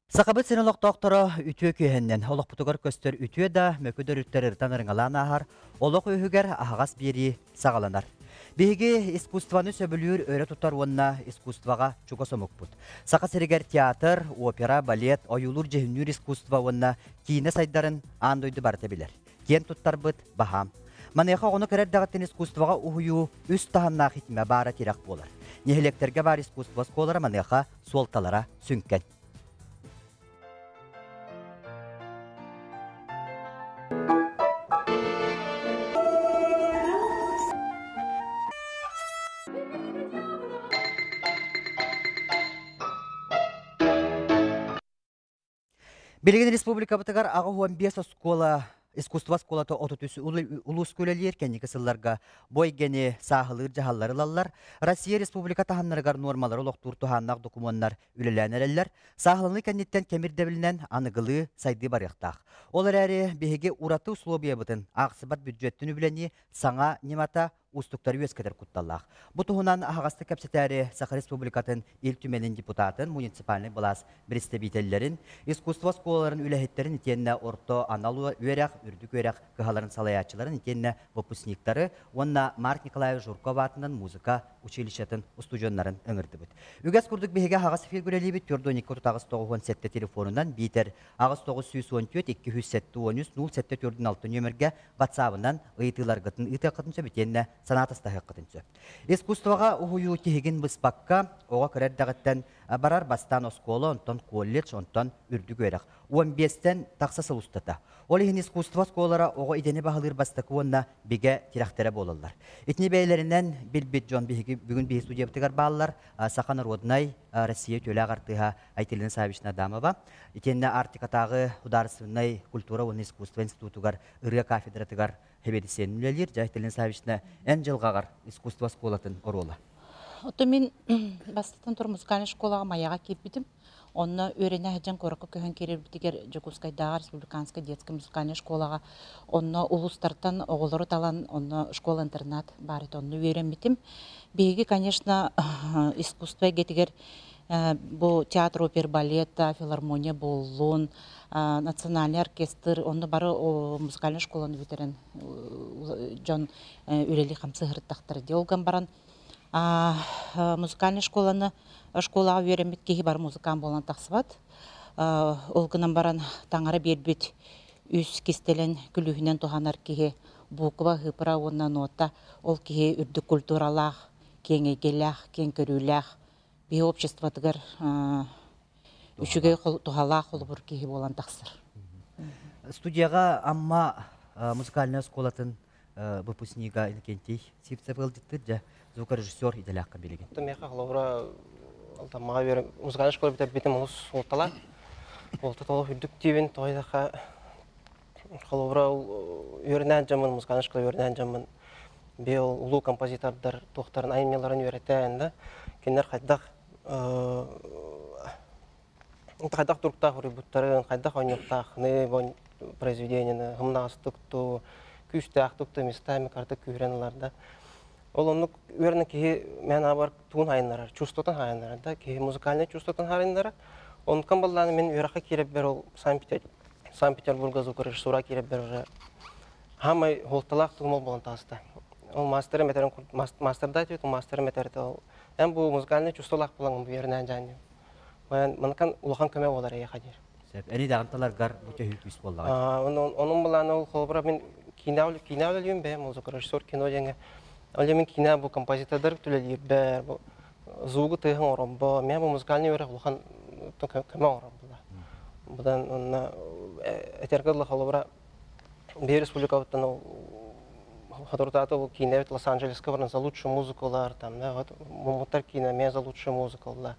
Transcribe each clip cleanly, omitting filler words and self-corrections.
Сахабыт сирин олохтоохторо үтүө күөһэннэн олохпутугар көстөр үтүө да мөкү дөрүттэр ырытан ырыҥалаан ааһар олох үөһүгэр аһаҕас биэрии саҕаланар. Биһиги искусствоны сөбүлүүр өрө тутар уонна искусствоҕа чугас омукпут. Саха сиригэр театр, опера, балет, ойуулуур-дьүһүннүүр искусство уонна киинэ сайдарын аан дойду барыта билэр. Киэн туттарбыт баһаам. Маныаха оҕону кыра эрдэҕиттэн искусствоҕа уһуйуу үс таһымнаах итимэ баара тирэх буолар. Нэһилиэктэргэ баар искусство оскуолалара маныаха суолталара сүҥкэн. Билигин республикабытыгар 85 оскуола искусство оскуолата 33 улууска үлэлиир кэнники сылларга бу эйгэни сааһылыыр дьаһаллар ылаллар. Россия республика таһымнарыгар нуормалары олохтуур туһааннаах докумуоннар үлэлээн эрэллэр. Сааһыланыы кэнниттэн кэм ирдэбилинэн аныгылыы сайдыы барыахтаах. Ол эрээри биһиги ураты условиябытын аахсыбат бүддьүөттэн үбүлэнии саҥа ньымата уустуктары үөскэтэр кутталлаах. Бу туһунан аһаҕастык кэпсэтээри Саха Республикатын Ил Түмэнин депутатын, муниципальнай былаас представителлэрин, искусство оскуолаларын үлэһиттэрин итиэннэ орто анал үөрэх, үрдүк үөрэх кыһаларын салайааччыларын итиэннэ выпускниктары уонна Марк Николаевич Жирков аатынан музыка училищетын устудьуоннарын ыҥырдыбыт. Үгэс курдук биһиги аһаҕас эфиргэ үлэлиибит 4 2 8 97 телефонунан биитэр 8 914 273 07 46 нүөмэргэ WhatsApp-ынан ыйытыыларгытын ыытыаххытын сөп итиэннэ санаа атастаһыаххытын сөп. Искусствоҕа уһуйуу тиһигин быспакка оҕо кыра эрдэҕиттэн барар бастаан оскуола, онтон колледж, онтон үрдүк үөрэх. 15-тэн тахса сыл устата. Ол иһин искусство оскуолалара оҕо идэни баһылыыр бастакы уонна бигэ тирэхтэрэ буолаллар. Итини бэйэлэринэн билбит дьон биһиги бүгүн биһи студиябытыгар бааллар. Саха народнай Россия үтүөлээх артыыһа Айтилина Саввична Адамова, итиэннэ Арктикатааҕы художественнай культура уонна искусство институтугар ырыа кафедратыгар сэбиэдиссэйинэн үлэлиир. Дьэ, Айтилина Саввична, эн дьылҕаҕар искусство оскуолатын оруола. Оттон мин бастатан туран музыкальнай школаҕа Майаҕа киирбитим. Онно үөрэнэ сылдьан куоракка көһөн киирэрбитигэр Дьокуускайдааҕы республиканскай детскай музыкальнай школаҕа онно улуустартан оҕолору талан онно школа-интернат баар этэ, онно үөрэммитим. Биһиги, конечно, искусство эйгэтигэр бу театр опер балета, филармония буоллун, национальный оркестр, онно бары музыкальнай школаны бүтэрэн дьон үлэлии-хамсыы сырыттахтара дии. Ол гынан баран музыкальнай школаны школаҕа үөрэммит киһи бары музыкант буолан тахсыбат. Ол гынан баран таҥара биэрбит үс кистэлэҥ күлүүһүнэн туһанар киһи буква, цифра уонна нота ол киһи үрдүк культуралаах, киэҥ эйгэлээх, киэҥ көрүүлээх биһи обществотыгар үчүгэй туһалаах холобур киһи буолан тахсар. Студияҕа Амма музыкальнай оскуолатын выпускнига Иннокентий Сивцев ыалдьыттыыр дьэ звукорежиссер идэлээххэ билигин. Миэхэ холобура Алтаммаҕа үөрэ музыкальнай школа бүтэрбитим олус суолталаах. Уолта толох үрдүк диибин тоҕо холобура үөрэнээн дьоммун музыкальнай школа үөрэнээн дьоммун биыл улуу композитордар туохтарын айымньыларын үөрэтээн да кинилэр хайдах хайдах туруктаах уруйбуттарын, хайдах оонньуохтаахны произведениены хымнаҕастык ту, күүстээхтик ту местами карта күүрэн ылар да. Ол оннук үөрэнэ киһи мен абар туун хайыннарар, чувствотун хайыннарар да, киһи музыкальный чувствотун хайыннарар. Оннукан баллааны мен үөрэххэ киирэрбэр ол Санкт-Петербурга звукорежиссура киирэрбэр уже хамай хуолталаах тугум буолан тааста. Ол мастерым этерин мастерда этибит, мастерым этерте ол эн бу музыкальный чувстволаах булаҥын бу үөрэнээн дьаанньым. Манакан улахан көмө буолар эйиэхэ диир. Сөп. Эни даҕанталаргар бу төһүү күүс буоллаҕа. Онон былаан ол холобура мин киинэ киинэ үлэлиим бэйэм музыкорежиссер кино диэҥҥэ. Ол мин киинэ бу композитордар үлэлиирбэр бу звугу тыаһын оҥоробо. Мен бу музыкальный үөрэх улахан көмө оҥорор була. Будан онно этэргэ дылы холобура биир республикабыттан ол Хоторутааты ол киинэбит Лос-Анджелеска баран за лучшую музыкалар там да вот мумуттар киинэ эмиэ за лучшую музыкалар.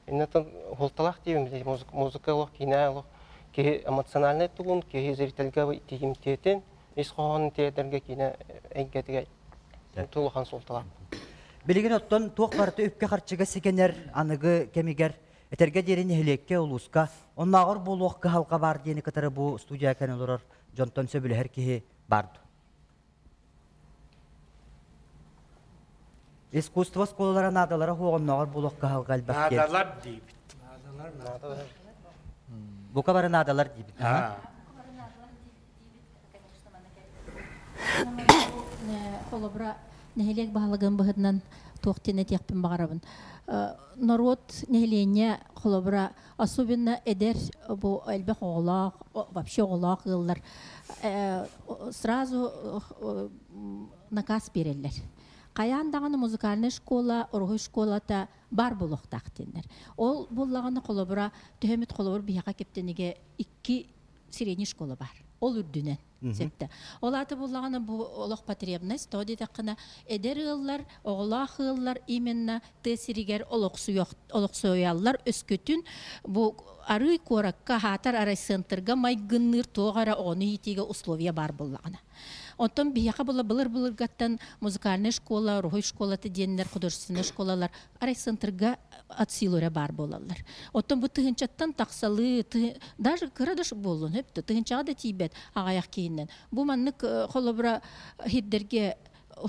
Иннэтэн хуолталаах диибин билии музыка олох киинэ олох киһи эмоциональнай тугун киһи зрительгэ тиийимтиэтин ис хоһоонун тиэрдэргэ киинэ эйгэтигэр улахан суолталаах. Билигин оттон туох барыта үпкэ-харчыга сигэнэр аныгы кэмигэр этэргэ диэри нэһилиэккэ, улууска оннооҕор буолуох кыһалҕа баар диэни кытары бу студия кэлэн олорор дьонтон сөбүлэһэр киһи бар дуо? Искусство оскуолалара наадалара суох оннооҕор буолуох кыһалҕа элбэх диэн. Наадалар диибит. Наадалар. Бука бары наадалар диибит. Холобура, нэһилиэк баһылыгын быһытынан туох диэн этиэхпин баҕарабын. Норуот нэһилиэнньэ холобура, особенно эдэр бу элбэх оҕолоох, вообще оҕолоох ыаллар сразу наказ биэрэллэр. Хайаан даҕаны музыкальнай школа, уруһуй школата бар буолуохтаах диэннэр. Ол буоллаҕына холобура, төһөмүт холобур биһиэхэ Кэптэнигэ икки средний школа бар. Ол үрдүнэн. Септе. Ол аата буллаҕына бу олох потребность, то диэтэххинэ эдэр ыаллар, оҕолоох ыаллар именно тыа сиригэр олохсуйаллар өскөтүн бу арыы куоракка хаатар арай центрга майгынныыр туох эрэ оҕону иитиигэ условия баар буоллаҕына. Оттон биһиэхэ була былыр-былыргаттан музыкальная школа, уруһуй школата диэннэр художественный школалар арай центрга от силу эрэ баар буолаллар. Оттон бу тыһынчаттан тахсалыы, даже кыра да буоллун, хөптө, тыһынчаҕа да тиийбэт аҕайах киһиннэн. Бу маннык холобура хирдэргэ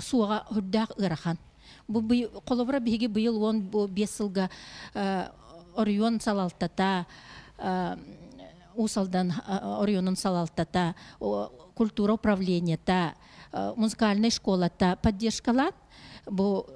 суоҕа үрдээх ыарахан. Бу холобура биһиги быйыл 15 сылга оройуон салалтата, Уус Алдан оройуонун салалтата, культура управлениета, музыкальная школата поддержкалаан бу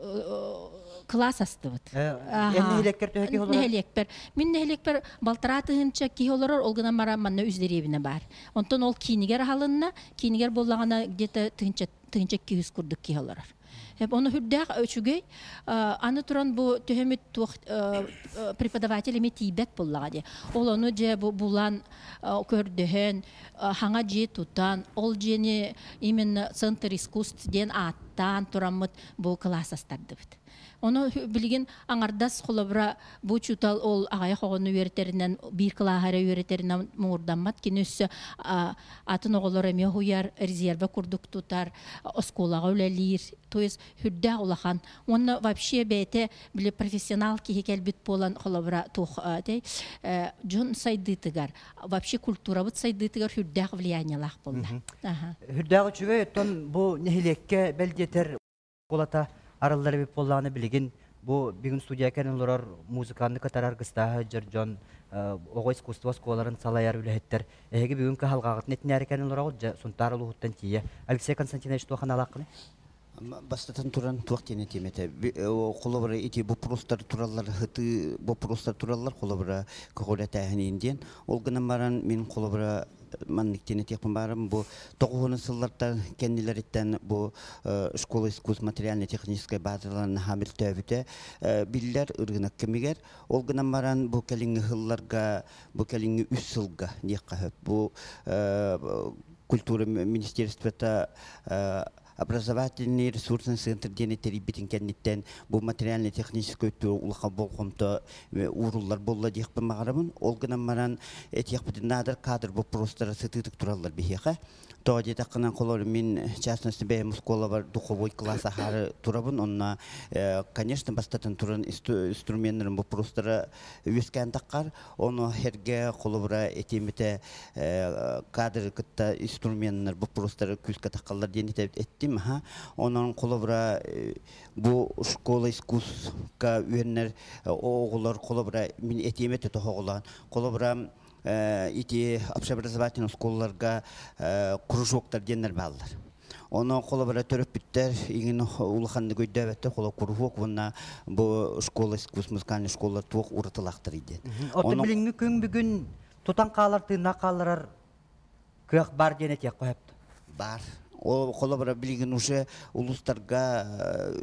класс астыбыт. Нэһилиэккэр төһө киһи олорор? Нэһилиэкпэр. Мин нэһилиэкпэр балтараа тыһыынча киһи олорор, ол гынан баран манна үс дэриэбинэ баар. Онтон ол киинигэр аһалынна, киинигэр буоллаҕына где-то тыһыынча 200 курдук киһи олорор. Ону үрдээх үчүгэй. Аны туран бу төһөмүт туох преподаватель эми тиийбэт буоллаҕа дии. Ол ону дьэ бу булан көрдөһөн, хаҥа дьиэ тутан, ол дьиэни именно Центр искусств диэн ааттаан тураммыт бу кылаас астардыбыт. Ону билигин аҥардас холобура бу учуутал ол аҕайах оҕону үөрэтэринэн биир кылааһы эрэ үөрэтэринэн муҥурдаммат. Кини өссө атын оҕолор эмиэ уһуйар, резервэ курдук тутар, оскуолаҕа үлэлиир. То есть үрдээх улахан. Уонна вообще бэйэтэ били профессионал киһи кэлбит буолан холобура туох дьон сайдыытыгар, вообще культурабыт сайдыытыгар үрдээх влияниелаах буолла. Үрдээх үчүгэй, оттон бу нэһилиэккэ бэл диэтэр школата арыллар эбит буоллаҕына билигин бу бүгүн студия кэлэн олорор музыканы кытарар гыстааһы дьон дьон оҕо искусство оскуолаларын салайар үлэһиттэр эһиги бүгүн кыһалҕаҕытын этинээри кэлэн олороҕут дьэ Сунтаар улууһуттан тиийэ Алексей Константинович туох аналааххыный? Бастатан туран туох диэн этиэм этэ. Холобура ити боппуруостар тураллар, һытыы боппуруостар тураллар, холобура көҕүлэтээһин диэн. Ол гынан баран мин холобура маннык диэн этиэхпин баарым бу тоҕуһуна сыллартан кэннилэриттэн бу школа искусств материально-техническай базаларын наһаа мөлтөөбүтэ биллэр ырыынак кэмигэр. Ол гынан баран бу кэлиҥҥи сылларга, бу кэлиҥҥи үс сылга диэххэ сөп. Бу культура министерствота образовательный ресурсный центр диэни тэрийбитин кэнниттэн бу материально-техническэй өттүгэр улахан болҕомто ууруллар буолла диэхпин баҕарабын. Ол гынан баран этиэхпитин наадыр кадр боппуруостара сытыытык тураллар биһиэхэ. Тоҕо диэтэххинэ, холор мин частности бэйэм оскуолабар духовой класс аһаары турабын. Онно, конечно, бастатан туран инструменнарын боппуруостара үөскээн таххар. Ону эргэ холобура этиэмитэ кадры кытта инструменнар боппуруостары күүскэ таххаллар диэн эттим. Онон холобура бу школа искусствка үөрэнэр оҕолор холобура мин этиэм этэ тоһоҕолоон холобура ити общеобразовательный оскуолаларга кружоктар диэннэр бааллар. Онон холобура төрөппүттэр иҥин улаханнык өйдөөбөттөр холо куруһуок уонна бу школа искусств музыкальный школа туох уратылаахтар диэн. Оттон билиҥҥи күн бүгүн тутан хаалар тыыннаах хаалларар кыах бар диэн этиэххэ сөп. Бар. Ол холобура билигин уже улуустарга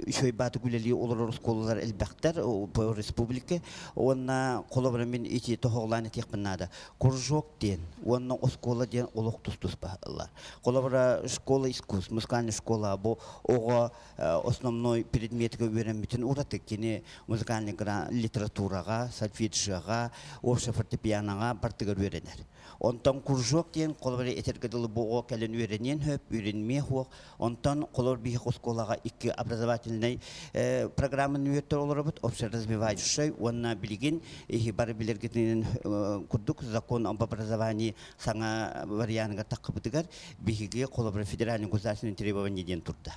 үчүгэй бааты үлэлии олорор оскуолалар элбэхтэр по республике. Уонна холобура мин ити тоһоҕолоон этиэхпин наада. Кружок диэн уонна оскуола диэн олох тус-туспалар. Холобура школа искусств, музыкальная школа бу оҕо основной предметигэ үөрэммитин ураты кини музыкальный литератураҕа, сольфеджиоҕа, общая фортепианоҕа бартыгар үөрэнэр. Онтон кружок диэн холобура этэргэ дылы бу оҕо кэлэн үөрэниэн сөп, үөрэнмиэ суох. Онтон холобур биһиги оскуолаҕа икки образовательнай программаны үөттэр олоробут, общеразвивающий уонна билигин иһи бары билэргитинэн курдук закон об образовании саҥа варианыгар таххыбытыгар биһиги холобура федеральный государственный требование диэн турда.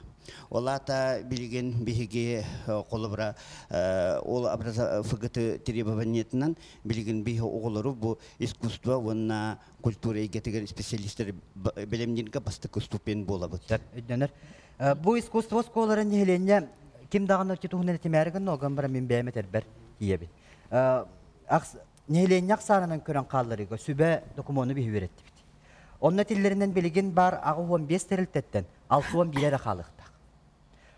Олата билигин биһиги холобура ол ФГТ требованиятынан билигин биһи оҕолору бу искусство уонна культура эйгэтигэр специалисттэр бэлэмнииргэ бастакы ступень буолабыт. Өйдөнөр. Бу искусство оскуолаларын нэһилиэнньэ ким даҕаны туһунан этимээри гынна, огон бара мин бэйэм этэрбэр тиийэбин. Нэһилиэнньэ ахсаанынан көрөн хаалларыыга сүбэ докумуону биһи үөрэттибит. Онно этиллэринэн билигин баар 85 тэрилтэттэн 61 эрэ хаалыахтаах.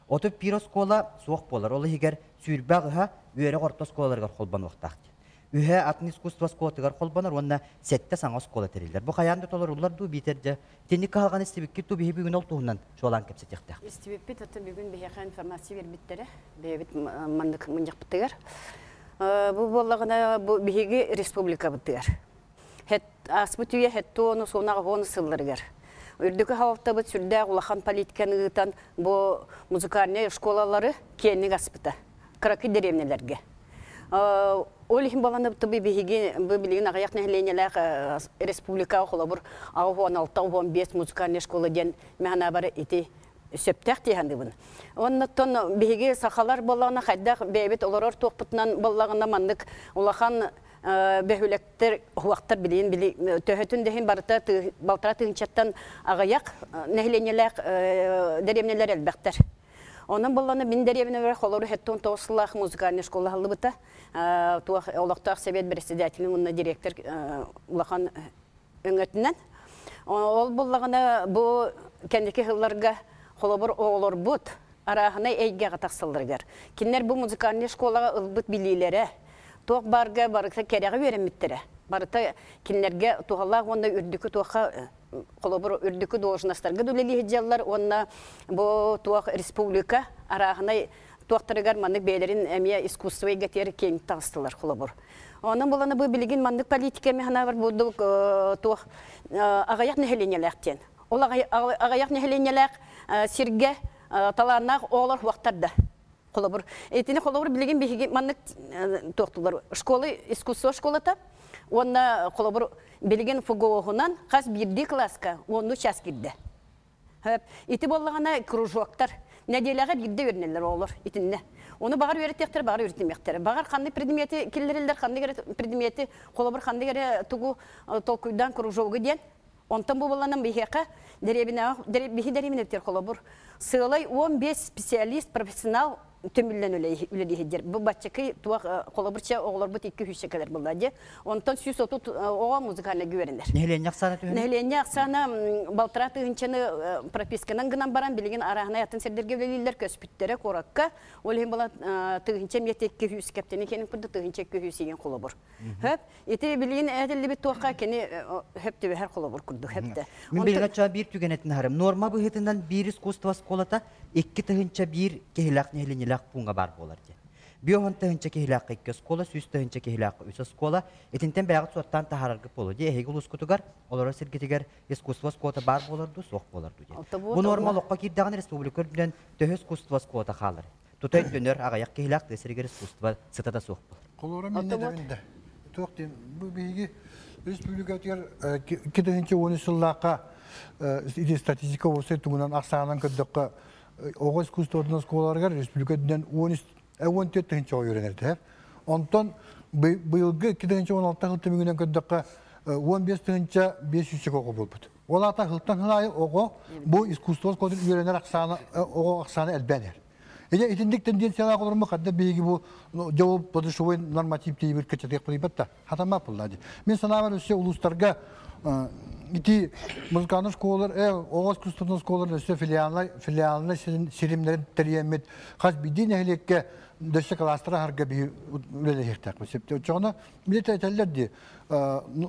31 оскуола суох буолар, ол иһигэр 28-һа үөрэх орто оскуолаларыгар холбонуохтаах диэн. Үһэ атын искусство оскуолатыгар холбонор уонна 7 саҥа оскуола тэриллэр. Бу хайаан да толоруллар дуу, биитэр дьэ итинник кыһалҕаны истибиккит дуу, биһи бүгүн ол туһунан чуолаан кэпсэтиэхтээх. Истибиппит, оттон бүгүн биһиэхэ информация биэрбиттэрэ, бэйэбит маннык мунньахпытыгар. Бу буоллаҕына, бу биһиги республикабытыгар. Ааспыт үйэ хеттуону суонаҕа сылларыгар. Үрдүкү халалтабыт сүрдээх улахан политиканы ыытан бу музыкальнай школалары киэнник аспыта. Кыракый дэриэбинэлэргэ. Ол иһин баланыбыты биһиги бу билигин аҕыйах нэһилиэнньэлээх республика холобур 6-6-15 музыкальная школа диэн мэханабары ити сөптөөх тиһандыбын. Оннуттан биһиги сахалар боллаҕына хайдах бэйэбит олорор туохпутунан боллаҕына маннык улахан бөһүлэктэр хуактар билиин били төһөтүн дэһин барыта балтара тыынчаттан аҕыйах нэһилиэнньэлээх дэриэбинэлэр элбэхтэр. Онон болланы мин дэриэбинэлэр холору хеттон тоосулаах музыкальный школа халлыбыта. Туох олохтоох совет председателин уонна директор улахан өҥөтүнэн. Ол буллаҕына бу кэнники сылларга холобур оҕолорбут арааһынай эйгэҕэ тахсалларыгар. Кинилэр бу музыкальный школаҕа ылбыт билиилэрэ, туох барга барыта кэрэҕи үөрэммиттэрэ. Барыта кинилэрге туһалаах уонна үрдүкү туохха холобур үрдүкү должностарга үлэлии дьаллар уонна бу туох республика арааһынай туохтарыгар маннык бэйэлэрин эмиэ искусство эйгэтигэр киэҥ таҕыстылар холобур. Онон буланы бу билигин маннык политика механабар будук туох аҕыйах нэһилиэнньэлээх диэн. Ол аҕыйах нэһилиэнньэлээх сиргэ талааннаах оҕолор хуактар да. Холобур. Итини холобур билигин биһиги маннык туохтулар школа искусство школата уонна холобур билигин ФГО-һунан хас биирдии класска уонну час кирдэ. Ити боллаҕына кружоктар нэдиэлэҕэ биирдэ үөрэнэллэр оҕолор итиннэ. Ону баҕар үөрэтиэхтэрэ, баҕар үөрэтимиэхтэрэ. Баҕар ханнык предмети киллэриллэр, ханнык эрэ предмети холобур ханнык эрэ тугу толкуйдаан кружогу диэн. Онтон бу болланан биһиэхэ дэриэбинэҕэ биһи дэриэбинэтигэр холобур сыалай 15 специалист профессионал төмүллэн үлэлииһиддер. Бу баччакый туох холобурча оҕолорбут 200 кэлэр булла дии. Онтон 130 оҕо музыкальный үөрэнэр. Нэһилиэнньэ ахсаана түһэн? Нэһилиэнньэ ахсаана балтара тыһынчаны прописканан гынан баран билигин арааһынай атын сирдэргэ үлэлииллэр көспүттэрэ куоракка. Ол иһин була тыһынча миэтэ 200 кэптени кенин курду тыһынча 200 деген холобур. Хөп, ити билигин этиллибит туохха кини хөп түбэһэр холобур курдук хөптө. Мин билигин оччоҕо биир түгэнэтин аһарым. Норма быһыытынан биир искусство оскуолата 2 001 киһилээх нэһилиэнньэлээх пууҥҥа баар буолар диэн. 5 тыһыынча киһилээх икки оскуола, 100 тыһыынча киһилээх үс оскуола. Итинтэн бэйэҕит суоттаан таһаараргыт буолуо дии. Эһиги улуускутугар, олорор сиргитигэр искусство оскуолата баар буолар дуу, суох буолар дуу диэн. Бу норма олоххо киирдэҕинэ республика үрдүнэн төһө искусство оскуолата хаалар? Тута өйдөнөр, аҕыйах киһилээх тыа сиригэр искусство сыта да суох буолар. Холура минне дебинде. Туох диэн бу биһиги республикатыгар 2013 сыллаахха ити статистика болсай тугунан ахсаанан көрдөххө оҕо искусствотун оскуолаларыгар республика үрдүнэн 14 тыһынча оҕо үөрэнэр. Онтон быйылгы 2016 сыл түмүгүнэн көрдөххө 15 тыһынча 500 оҕо буолбут. Ол аата сылтан сыл аайы оҕо бу искусство оскуолатын үөрэнэр ахсаана оҕо ахсаана элбээн. Эже итинник тенденциялаах олормо хадда биһиги бу жол подушевой норматив тиийбит кычатыах бата хатама пуллади. Мен санаабар өссө улуустарга ити музыкальный школалар, оҕо искусствотун школалар өссө филиалына силимнерин тэрийэммит хас биирдии нэһилиэккэ дөссө класстара харга биһи үлэлэһиэхтээх. Оччоҕуна билете этэллэр ди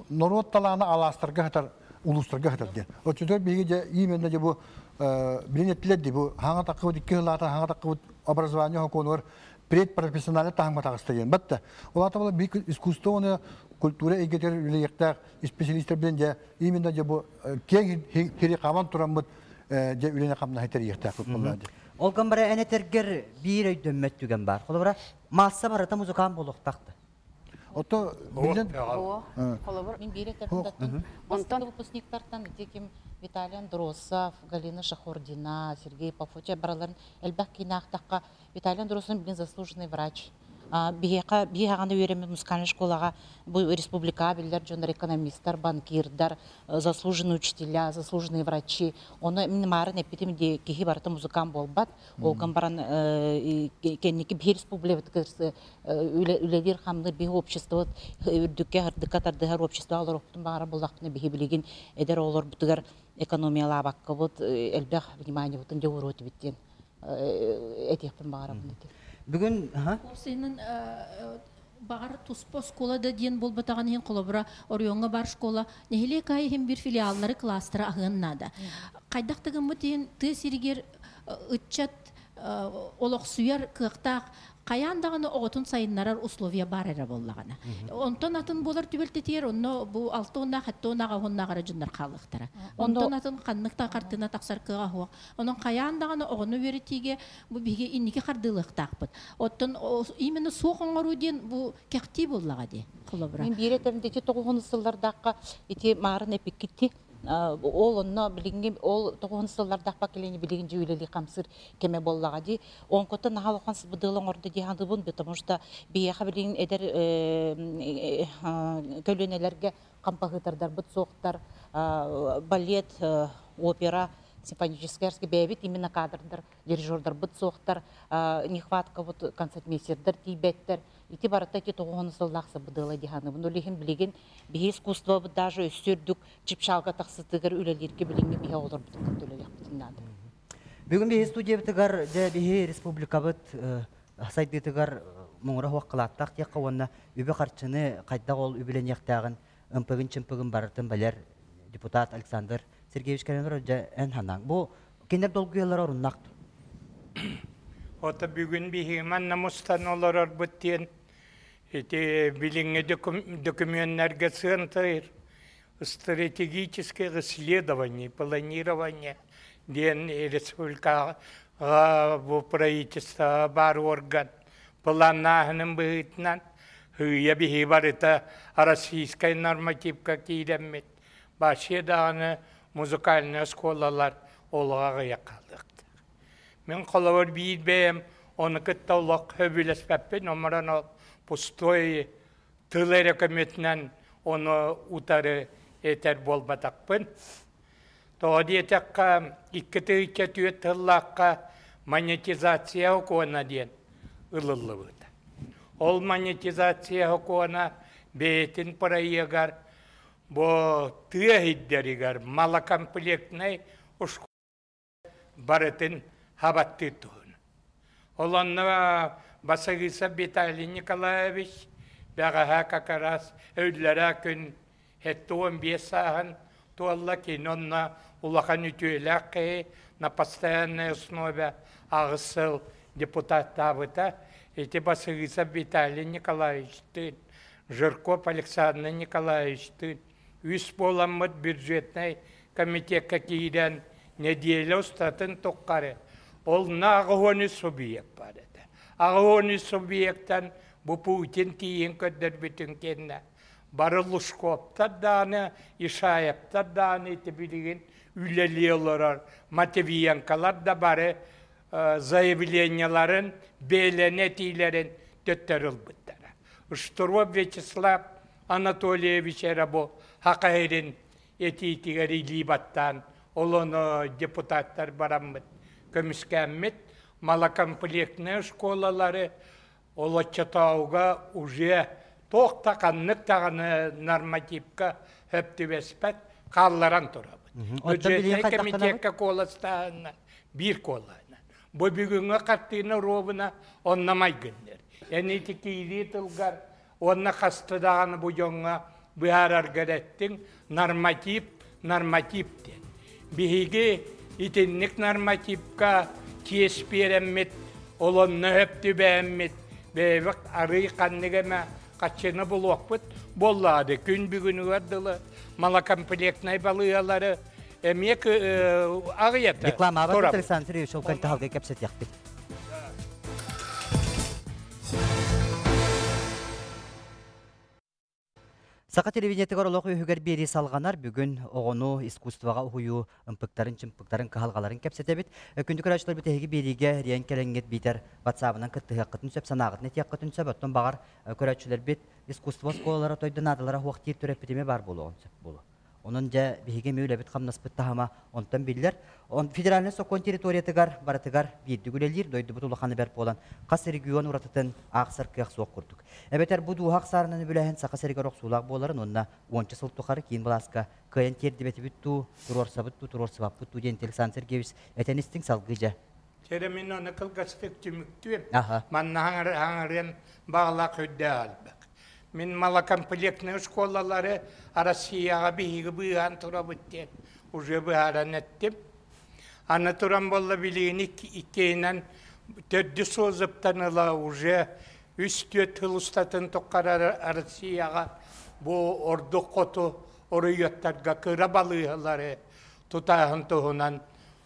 норуот талаана алаастарга хатар улуустарга хатар диэн. Оччотугар биһиги дьэ именно дьэ бу билин эттилэр ди бу хаҥа таккыбыт икки сылаата хаҥа таккыбыт образование хокуонугар предпрофессиональный таһымга таҕыста диэн. Батта. Ол аата була биһиги искусство уонна культура эйгэтигэр үлэлиэхтээх специалисттэр билин дьэ именно дьэ бу киэҥ хири хабан тураммыт дьэ үлэни хамнаһы тэрийиэхтээх буолла ди. Ол гамбара эн этэргэр биир өйдөммөт түгэн бар. Холобура масса барыта музыкант буолуохтаахта. Ото билен Холобур. Мин биир этэрдаттан. Онтон выпускниктартан ити ким Виталий Андросов, Галина Шахурдина, Сергей Павлович бараларын элбэх киинэахтахха Виталий Андросов билин заслуженный врач. Биһиэхэ биһиэҕаны үөрэммит музыкальный школаҕа бу республикаҕа биллэр дьоннор экономисттар, банкирдар, заслуженные учителя, заслуженные врачи. Ону мин маарын эппитим дии киһи барыта музыкант буолбат. Ол гынан баран кэнники биһи республикабытыгар үлэлиир хамныыр биһи обществобыт үрдүккэ ырдыкка тардыһар общество олоруохпутун баҕарар буоллахпына биһи билигин эдэр оҕолорбутугар экономиялаабаккабыт элбэх вниманиебытын дьэ ууруо этибит диэн этиэхпин баҕарабын ити. Бүгүн Уопсайынан баҕар туспа оскуола да диэн буолбатаҕын иһин холобура оройуоҥҥа бар школа нэһилиэк аайы иһин бир филиаллары класстары аһыан наада. Хайдах да гыммыт иһин тыа сиригэр ыччат олохсуйар кыахтаах хайаан даҕаны оҕотун сайыннарар условия баар эрэ буоллаҕына. Онтон атын буолар түбэлтэтигэр онно бу алта уоннаах, сэттэ уоннаах, уоннаах эрэ дьоннор хаалыахтара. Онтон атын ханнык да хартыына тахсар кыаҕа суох. Онон хайаан даҕаны оҕону үөрэтиигэ бу биһиги инники хардыылыахтаахпыт. Оттон именно суох оҥоруу диэн бу кэхтии буоллаҕа дии, холобура. Мин биир этэмдэ ити тоҕуһун сыллардаахха ити маарын эпиккитти ол онно билиҥҥи ол тоҕуһун сыллардаахпа кэлини билигин дьэ үлэлии хамсыыр кэмэ буоллаҕа дии. Онкото наһаа улахан сыбыдыал оҥордо дии саныыбын, потому что биһиэхэ билигин эдэр көлүөнэлэргэ хампаһыытардарбыт суохтар, балет, опера, симфоническай бэйэбит именно кадрдар, дирижердарбыт суохтар, нехватка вот концертмейстердар тиийбэттэр. Ити барыта ити тоҕуһун сыллаах сыбыдыала дии саныыбын. Ол иһин билигин биһи искусствобыт даже өссө үрдүк чыпчаалга тахсытыгар үлэлииргэ билиҥҥи биһи оҕолорбутун кытта үлэлиэхпитин наада. Бүгүн биһи студиябытыгар дьэ биһи республикабыт сайдыытыгар муҥура суох кылааттаах диэххэ уонна үбү-харчыны хайдах ол үбүлэниэхтээҕин ымпыгын-чымпыгын барытын билэр депутат Александр Сергеевич кэлэн дьэ эн ханаҥ. Бу кинилэр долгуйаллара оруннаах Ото бүгүн биһиги манна мустан олорорбут диэн ити билиҥҥи документарга сыантайыр стратегическое исследование, планирование диэн республикаҕа бу правительство баар орган планнааһынын быһыытынан һыйа биһи барыта российскай нормативка киирэммит вообще даҕаны музыкальнай оскуолалар олоҕо аҕыйах хаалыахтаах. Мин холобур биир бэйэм ону кытта олох сөбүлэспэппин, оморон ол пустой тыл эрэ көмөтүнэн ону утары этэр буолбатахпын. Тоҕо диэтэххэ, 2 тыһыынча 4 тыллаахха монетизация сокуона диэн ылыллыбыта. Ол монетизация сокуона бэйэтин проегар бу тыа сирдэригэр малокомплектнай барытын хабаттыыр туһун. Ол онно Басагысов Виталий Николаевич бэҕэһээ как раз өйлөрө күн 75 сааһын туолла кини онно улахан үтүөлээх киһи на постоянной основе аҕыс сыл депутаттаабыта. Ити Басагысов Виталий Николаевичтыын, Жирков Александр Николаевичтыын үс буоламмыт бюджетнай комитекка киирэн неделя устатын туххары ол 83 субъект бар этэ. 83 субъектан бу Путин тиийин көрдөрбүтүн кэннэ бары Лужковтар дааны, Ишаевтар дааны ити билигин үлэлии олорор Матвиенколар да бары заявленияларын, бэйэлэрин этиилэрин төттөрү ылбыттара. Штыров Вячеслав Анатольевич эрэ бу хакайрин этиитигэр илии баттаан, ол ону депутаттар бараммыт көмүскээммит малокомплектная школалары ол оччотооҕуга уже туох да ханнык даҕаны нормативка сөп түбэспэт хаалларан турабыт. Бюджетнай комитекка куоластааһынна биир куолаһынан. Бу бүгүҥҥү хартыына ровно онно майгынныр. Эн ити киирии тылгар уонна хаста даҕаны бу дьоҥҥо быһаараргар эттиҥ норматив норматив диэн. Биһиги итинник нормативка чиэс биэрэммит, ол онно сөп түбээммит, бэйэбит арый ханнык эмэ хаччыны булуохпут буоллаады. Күн бүгүнүгэр дылы малокомплектнай балыыһалары эмиэ аҕыйата Реклама Александр Сергеевич ол кэнтэ кэпсэтиэхпит. Саха телевидениетыгар олох үөһүгэр биэрии салҕанар. Бүгүн оҕону искусствоҕа уһуйуу ымпыктарын-чымпыктарын, кыһалҕаларын кэпсэтэбит. Күндү көрөөччүлэрбит эһиги биэриигэ риэн кэлэҥҥит биитэр ватсабынан кыттыһыаххытын сөп, санааҕытын этиэххитин сөп. Оттон баҕар көрөөччүлэрбит искусство оскуолалара тойдо наадалара суох диир төрөппүтүмэ баар буолуоҕун сөп буолуо. Онон дьэ биһиги эмиэ үлэбит-хамнаспыт таһыма онтон биллэр. Он федеральнай сокуон территориятыгар барытыгар биирдик үлэлиир, дойдубут улахана бэрт буолан хас регион уратытын аахсар кыах суох курдук. Эбэтэр бу дууһа ахсаарынан үбүлээһин Саха сиригэр охсуулаах буоларын уонна уонча сыл тухары киин былааска кыайан тиэрдибэтибит дуу, туруорсабыт дуу, туруорсубаппыт дуу диэн Александр Сергеевич этэн истиҥ салгыы дьэ. Чэрэ мин ону кылгастык түмүктүөм. Манна хаҥырыан баҕалаах үрдээх элбэх. Мин малокомплектнай школалары Россияҕа биһиги быыһаан турабыт диэн уже быһааран эттим. Аны туран буолла билигин иккиһинэн төрдүс созыптан ыла уже үс-түөрт сыл устатын тухары Россияҕа бу ордук хоту оройуоттарга кыра балыыһалары тутааһын туһунан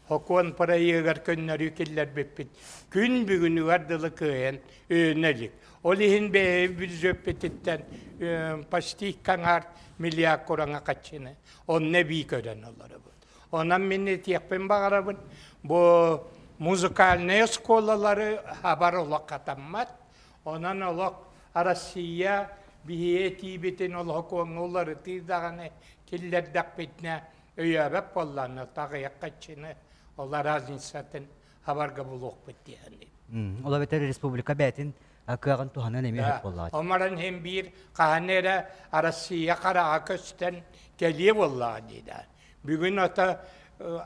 Сокуон проегар көннөрүү киллэрбиппит күн бүгүнүгэр дылы кыайан өйөнө илик. Ол иһин бэйэбит бюджеппититтэн почти икки миллиард кураҥа хаччыны онно эбии көрөн олоробут. Онон мин этиэхпин баҕарабын, бу музыкальнай оскуолалары хабар олох хатаммат. Онон олох Россия биһиги этиибитин олох куоҥҥа уларытыы даҕаны киллэрдэхпитинэ өйөөбөт буоллаҕына таҕыйах хаччыны ол разницатын хабарга булуохпут диэн. Ол эбэтэр республика бэйэтин кыаҕын туһанан эмиэ сөп буоллаҕа. Омаран иһин биир хаһан эрэ Россия хараҕа көстөн кэлиэ буоллаҕа дии да. Бүгүн ото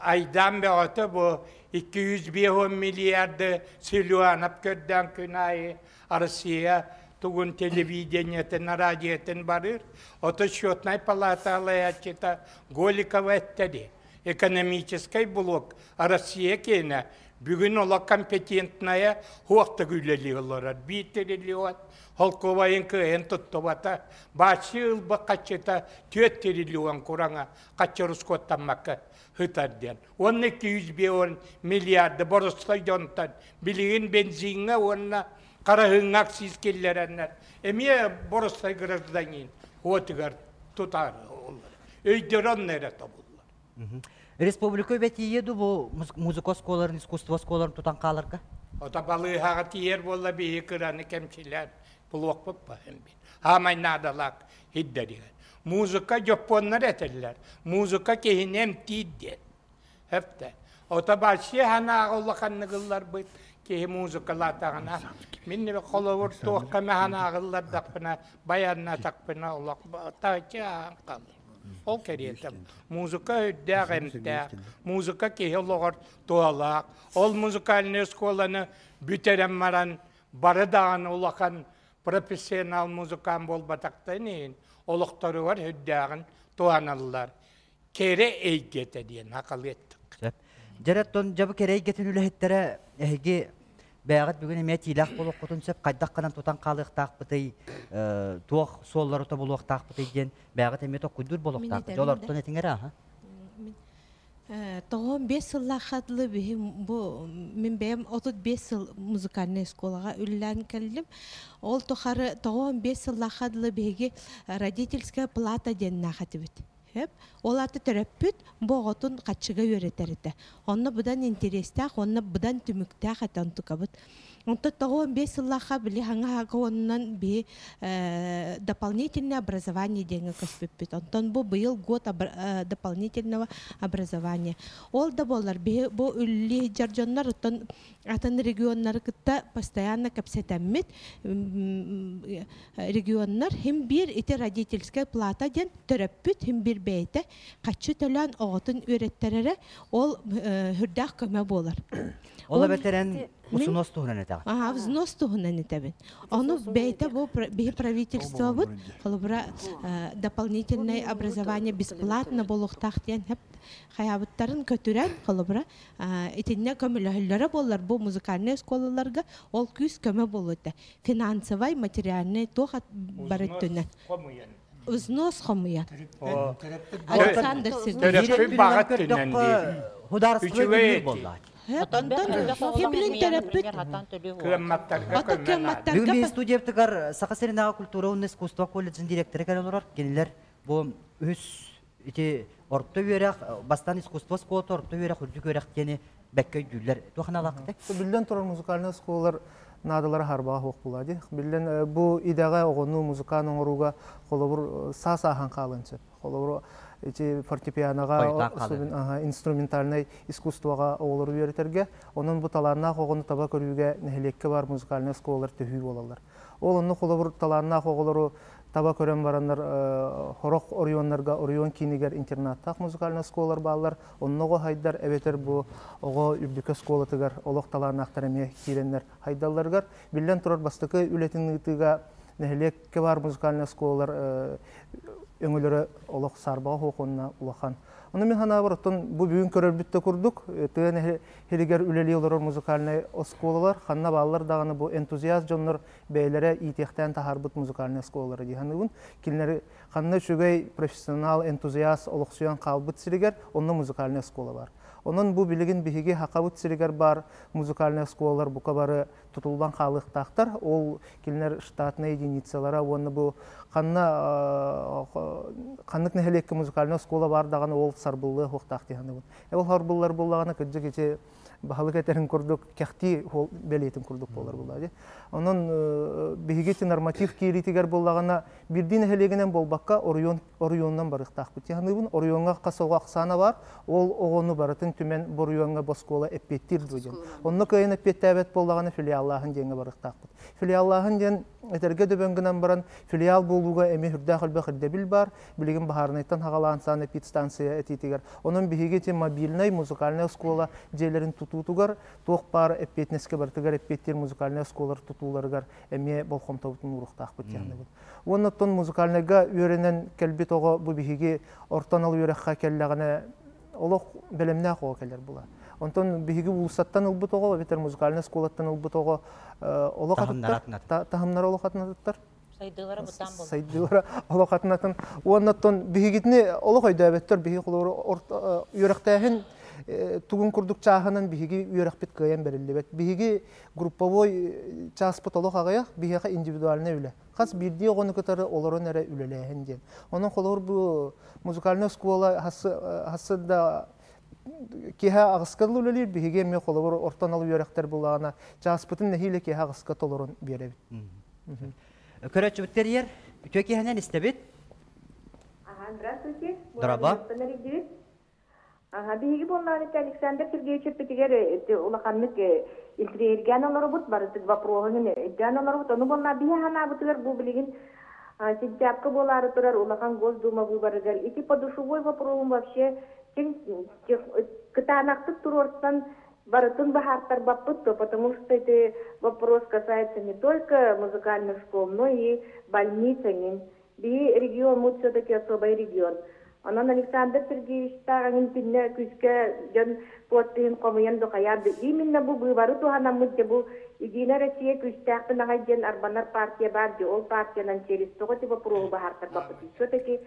айдаан бөҕөтө бу 250 миллиарды Силуанов көрдөөн күн аайы Россия тугун телевидениетин, радиотын барыр. Ото счетнай палата алаяччыта Голикова эттэри. Экономическай блок Россия киэнэ бүгүн олох компетентная хуохтык үлэлии олорор. Биир триллион холкуобайын кыайан туттубата. Бааччы ылбыт хаччыта 4 триллион кураҥа хаччы рускуоттаммакка һытар диэн. Уонна 250 миллиарды боростой дьонтон билигин бензиҥҥэ уонна хараһыҥҥа акциз киллэрэннэр эмиэ боростой гражданин уотугар тутар өйдөрө онно эрэ тобуллар. Республика үбэтиийэ ду бу музыка оскуоларын, искусство оскуоларын тутан хааларга? Ото балыыһаҕа тиийэр буолла биһи кыраны кэмчилээн булуохпут баһын бит. Хаамай наадалаах хиддэригэр. Музыка дьоппуоннар этэллэр. Музыка киһини эмтиир диэн. Хэптэ. Ото вообще санааҕа улаханнык ылларбыт киһи музыкалаатаҕына мин холобур туохха эмэ санааҕа ыллардахпына баяннатахпына олох тааччы ааһан хаалар. Ол кэриэтэ музыка үрдээх эмтээх, музыка киһи олоҕор туһалаах. Ол музыкальнай оскуоланы бүтэрэн баран бары даҕаны улахан профессионал музыкант буолбатахтарын иһин олохторугар үрдээҕин туһаналлар. Кэрэ эйгэтэ диэн хакалыаттык. Сөп. Дьэ, оттон дьэ бу кэрэ эйгэтин үлэһиттэрэ эһиги бэйэҕит бүгүн эмиэ тиилээх буолуоххутун сөп, хайдах гынан тутан хаалыахтаахпытый, туох суоллары тобулуохтаахпытый диэн бэйэҕит эмиэ токкуйдуур буолуохтаахпыт. Дьэ, олортон этиҥ эрэ, аха. Тоҕо 5 сыллаахха дылы биһи бу мин бэйэм 35 сыл музыкальнай школаҕа үлэлээн кэллим. Ол тухары тоҕо 5 сыллаахха дылы биһиги родительская плата диэннээх этибит. Хөп. Ол аата төрөппүт бу оҕотун хаччыга үөрэтэр этэ. Онно быдан интэриэстээх уонна быдан түмүктээх этэ онтукабыт. Онтон тоҕо 15 сыллаахха били хаҥа уонунан биһи дополнительное образование диэҥҥэ көспүппүт. Онтон бу быйыл год дополнительного образования. Ол да буоллар биһи бу үллии сылдьар дьоннор оттон атын регионнары кытта постоянно кэпсэтэммит регионнар хим биир ити родительская плата диэн төрөппүт хим биир бэйэтэ хаччы төлөөн оҕотун үөрэттэрэрэ ол хүрдээх көмө буолар. Ол эбэтэр взнос туһунан этэҕин. Аа, взнос туһунан этэбин. Ону бэйэтэ бу биһи правительствобут холобура дополнительное образование бесплатно буолуохтаах диэн хайаабыттарын көтүрэн холобура итиннэ көмөлөһөллөрө буоллар бу музыкальнай оскуолаларга ол күүс көмө буолуо этэ. Финансовай, материальный туох бар өттүнэн. Взнос хомуйан. Александр Сергеевич. Төрөппүт баҕа өттүнэн диир. Худаарыстыба Үчүгэй буолла. Онтон төрөппүт Кыамматтарга көмө наада. Бүгүн биһиги студиябытыгар Саха сиринээҕи культура уонна искусство колледжын директора кэлэн олорор. Кинилэр бу үһүс ити орто үөрэх, бастаан искусство оскуолата орто үөрэх, үрдүк үөрэх диэни бэккэ өйдүүллэр. Туох аналаахтый? Биллэн турар, музыкальнай оскуолалар наадалара харбаҕа суох буолаа дии. Биллэн бу идэҕэ оҕону музыкант оҥорууга холобур саас ааһан хаалыан сөп. Холобур ити фортепианоҕа инструментальнай искусствоҕа оҕолору үөрэтэргэ, онон бу талааннаах оҕону таба көрүүгэ нэһилиэккэ баар музыкальнай оскуолалар төһүү буолаллар. Ол онно холобур талааннаах оҕолору таба көрөн бараннар сорох оройуоннарга оройуон киинигэр интернаттаах музыкальнай оскуолалар бааллар. Онно оҕо хайдар эбэтэр бу оҕо үрдүкү оскуолатыгар олох талааннаахтар эмиэ киирэннэр хайдалларыгар биллэн турар бастакы үлэтин ыытыыга нэһилиэккэ баар музыкальнай оскуолалар өҥөлөрө олох саарбаҕа суох уонна улахан. Ону мин санаабар, оттон бу бүгүн көрөрбүт да курдук, тыа нэһилигэр үлэлии олорор музыкальнай оскуолалар ханна бааллар даҕаны бу энтузиаст дьоннор бэйэлэрэ иитиэхтээн таһаарбыт музыкальнай оскуолалара дии саныыбын. Кинилэри ханна үчүгэй профессионал энтузиаст олохсуйан хаалбыт сиригэр онно музыкальнай оскуола бар. Онон бу билигин биһиги Хахабыт сиригэр баар музыкальнай оскуолалар бука бары тутуллан хаалыахтаахтар. Ол кинилэр штатнай единицалара уонна бу ханна ханнык нэһилиэккэ музыкальнай оскуола баар даҕаны ол сарбыллыа суохтаах дии саныыбын. Ол сарбыллар буоллаҕына кырдьык ити баһылык этэрин курдук кэхтии бэлиэтин курдук буолар буоллаҕа дии. Онон биһиги ити норматив киириитигэр буоллаҕына биирдии нэһилиэгинэн буолбакка оройуон оройуонунан барыахтаахпыт дии саныыбын. Оройуоҥҥа хас оҕо ахсаана баар, ол оҕону барытын түмэн бу оройуоҥҥа бу оскуола эппиэттиир дуо диэн. Онно кыайан эппиэттээбэт буоллаҕына филиаллааһын диэҥҥэ барыахтаахпыт. Филиаллааһын диэн этэргэ дөбөҥ гынан баран филиал буолууга эмиэ сүрдээх элбэх ирдэбил баар. Билигин баһаарынайтан хаҕалаан санэпидстанция этиитигэр. Онон биһиги ити мобильнай музыкальнай оскуола дьиэлэрин тутуутугар туох баар эппиэтинэскэ барытыгар эппиэттиир музыкальнай оскуолалар тутууларыгар эмиэ болҕомтобутун ууруохтаахпыт дии саныыбын. Уонна оттон музыкальнайга үөрэнэн кэлбит оҕо бу биһиги орто анал үөрэххэ кэллэҕинэ олох бэлэмнээх оҕо кэлэр була. Онтон биһиги уулуссаттан ылбыт оҕо эбэтэр музыкальнай оскуолаттан ылбыт оҕо олох атыттар, таһымнара олох атынатыттар. Сайдыылара бытаан буолар. Сайдыылара олох атынатын. Уонна оттон биһигитини олох өйдөөбөттөр. Биһиги холобур үөрэхтээһин тугун курдук чааһынан биһиги үөрэхпит кыайан бэриллибэт. Биһиги групповой чааспыт олох аҕыйах, биһиэхэ индивидуальнай үлэ. Хас биирдии оҕону кытары олорон эрэ үлэлээһин диэн. Онон холобур бу музыкальнай оскуола хассы да киэһэ аҕыска дылы үлэлиир, биһиги эмиэ холобур орто анал үөрэхтэр булаана чааспытын нэһиилэ киэһэ аҕыска толорон биэрэбит. Көрөөччүбүт тэрийэр үтүө киэһэнэн истэбит. Ага, здравствуйте. Дороба. Аха, биһиги буоллаҕына Александр Сергеевич эппитигэр улаханнык интириэһиргээн олоробут, барытык вопроһун өйдөөн олоробут. Ону буоллаҕа биһи санаабытыгар бу билигин сентябрьга буолаары турар улахан Госдума выборыгар ити подушевой вопроһун вообще кытаанахтык туруорсан барытын баһаартарбаппыт то, потому что эти вопрос касается не только музыкальных школ, но и больниц. Биһи региоммут все-таки особый регион. Онон Александр Сергеевичтаах эҥин түннэ күүскэ дьон куоттуһун хомуйан духайаан именно бу быыбары туһанаммыт дьэ бу Единая Россия күүстээхпин аҕай диэн арбанар партия баар дии ол партиянан через тоҕо ити вопроһу баһаартарбаппыт все-таки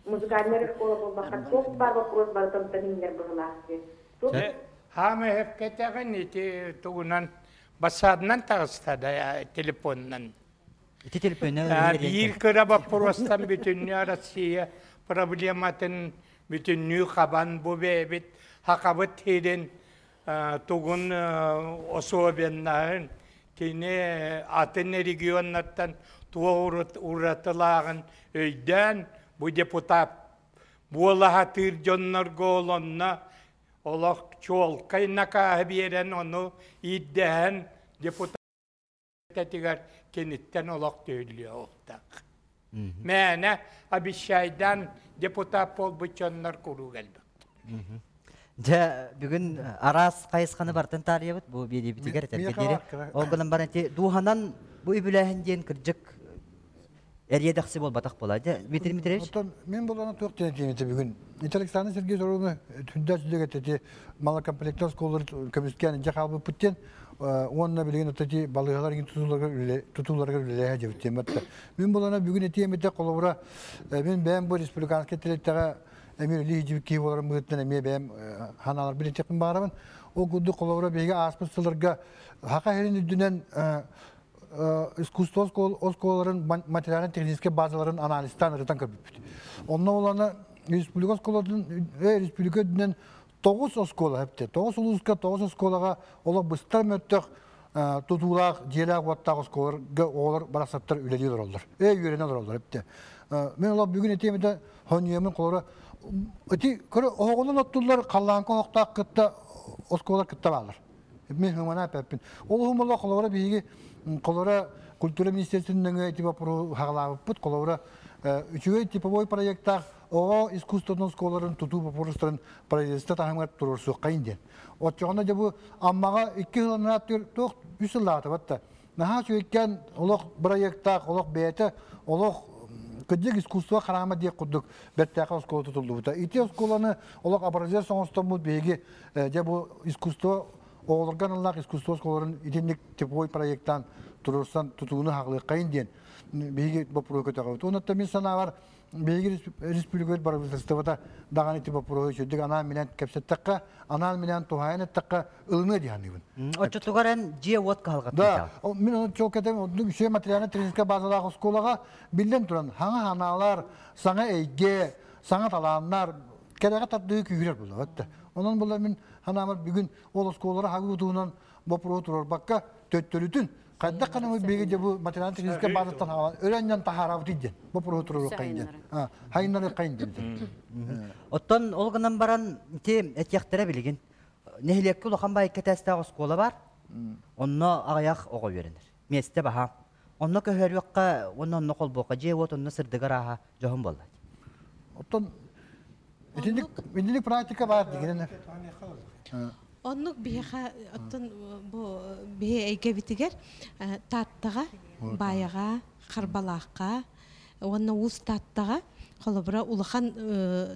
музыкальная школа буолбакка туох баар вопрос барытын иҥнэр быһылаах дии. Хаама эһэпкэтэҕин ити тугунан бассаадынан таҕыста да телефонунан. Ити телефонунан Биир кыра боппуруостан бүтүннүү Россия проблематын бүтүннүү хабан бу бэйэбит хахабыт сирин тугун особеннаһын кини атын регионнартан туох уратылааҕын өйдөөн бу депутат буола сатыыр дьоннорго олонно олох чуолкай накааһы биэрэн ону иирдэһэн депутат этигэр киниттэн олох түһүллүө Мээнэ обещайдаан депутат буолбут дьоннор куруук элбэх. Дьэ, бүгүн араас хайысханы бартын таарыйабыт бу биэриибитигэр этэргэ диэри. Ол гынан баран ити дууһанан бу үбүлээһин диэн кырдьык эриэдэхси буолбатах буолаа. Дьэ, Дмитрий Дмитриевич? Оттон мин булана туох диэн этиим бүгүн. Ити Александр Сергеевич Оруну түндэ сүлүгэ эти малокомплектор оскуолалары көмүскээн дьэ хаалбыппыт диэн уонна билигин ити балыыһалар тутууларыгар үлэлэһэ дьэбит. Мин булана бүгүн этиэм этэ холобура мин бэйэм бу республиканскай тэрилтэҕэ Эмир ли жиби ки болар мыттан эме бэм ханалар били текин барабын. О гуду коловра беге аспыт сылырга хака херин үдүнен искусство осколарын материально-технический базаларын анализтан ырытан көрбүппүт. Онно оланы республика осколарын республика үдүнен 9 оскола хепте. 9 улуска 9 осколага олар быстар мөттөх тутуулаах дьиэлээх уоттаах осколарга оҕолор барахсаттар үлэлии олороллор. Үөрэнэ олороллор эпте. Мен олар бүгүн этиэмите хоньуемин колора эти көрө оҕонун оттуллар халлаанка оһохтоох кытта осколар кытта баалар. Мен хымана пеппин. Ол хумала колора биһиги колора культура министерствотун нөҥүө эти вопросу хагалаабыппыт колора үчүгэй типовой проекттаах оҕо искусствотун осколарын тутуу вопростарын правительство таһымыгар туруорсуоххайын диэн. Оччоҕуна дьэ бу Аммаҕа 2 сылынан туох 3 сыллаата батта. Наһаа үчүгэйкээн олох проекттаах, олох бэйэтэ, олох кырдьык искусство храма диэх курдук бэртээхэй оскуола тутуллубута. Ити оскуоланы олох образец оҥостоммут биһиги дьэ бу искусство оҕолорго аналлаах искусство оскуолаларын итинник типовой проекттаан туруорсан тутууну хаҕылыаххайын диэн биһиги боппуруоһу көтөҕөбүт. Онон мин санаабар биһиги республикабыт правительствота даҕаны ити боппуруоһу үчүгдүк анаан-минээн кэпсэттэххэ, анаан-минээн туһаайан эттэххэ ылыныа дии саныыбын. Оччотугар эн дьиэ-уот кыһалҕатын Да, мин оны чуолкай этем, оннук үчүгэй материально-техническэй базалаах оскуолаҕа биллэн туран хаҥа ханаалар, саҥа эйгэ, саҥа талааннар кэрэҕэ тардыы күүһүрэр буолла. Онон була мин ханаамар бүгүн ол оскуолалары хагыы туһунан боппуруоһу туруорбакка төттөрүтүн хайдах гына биһиги дьэ бу материально-техническэй базаттан хаалан өрөннөн таһаарабыт диэн боппуруоһу туруоруоххайын диэн хайыннарыаххайын диэн. Оттон ол гынан баран ити этиэхтэрэ билигин нэһилиэккэ улахан байыкка тээстээх оскуола бар. Онно аҕыйах оҕо үөрэнэр. Миэстэ баһаам. Онно көһөрүөххэ уонна онно холбуохха дьиэ-уот онно сырдыгар ааһа дьоһун буолла. Оттон итинник итинник практика баар дигинэн. Оннук биһиэхэ оттон бу биһи эйгэбитигэр Тааттаҕа, Баайаҕа, Харбалаахха уонна Уус Тааттаҕа холобура улахан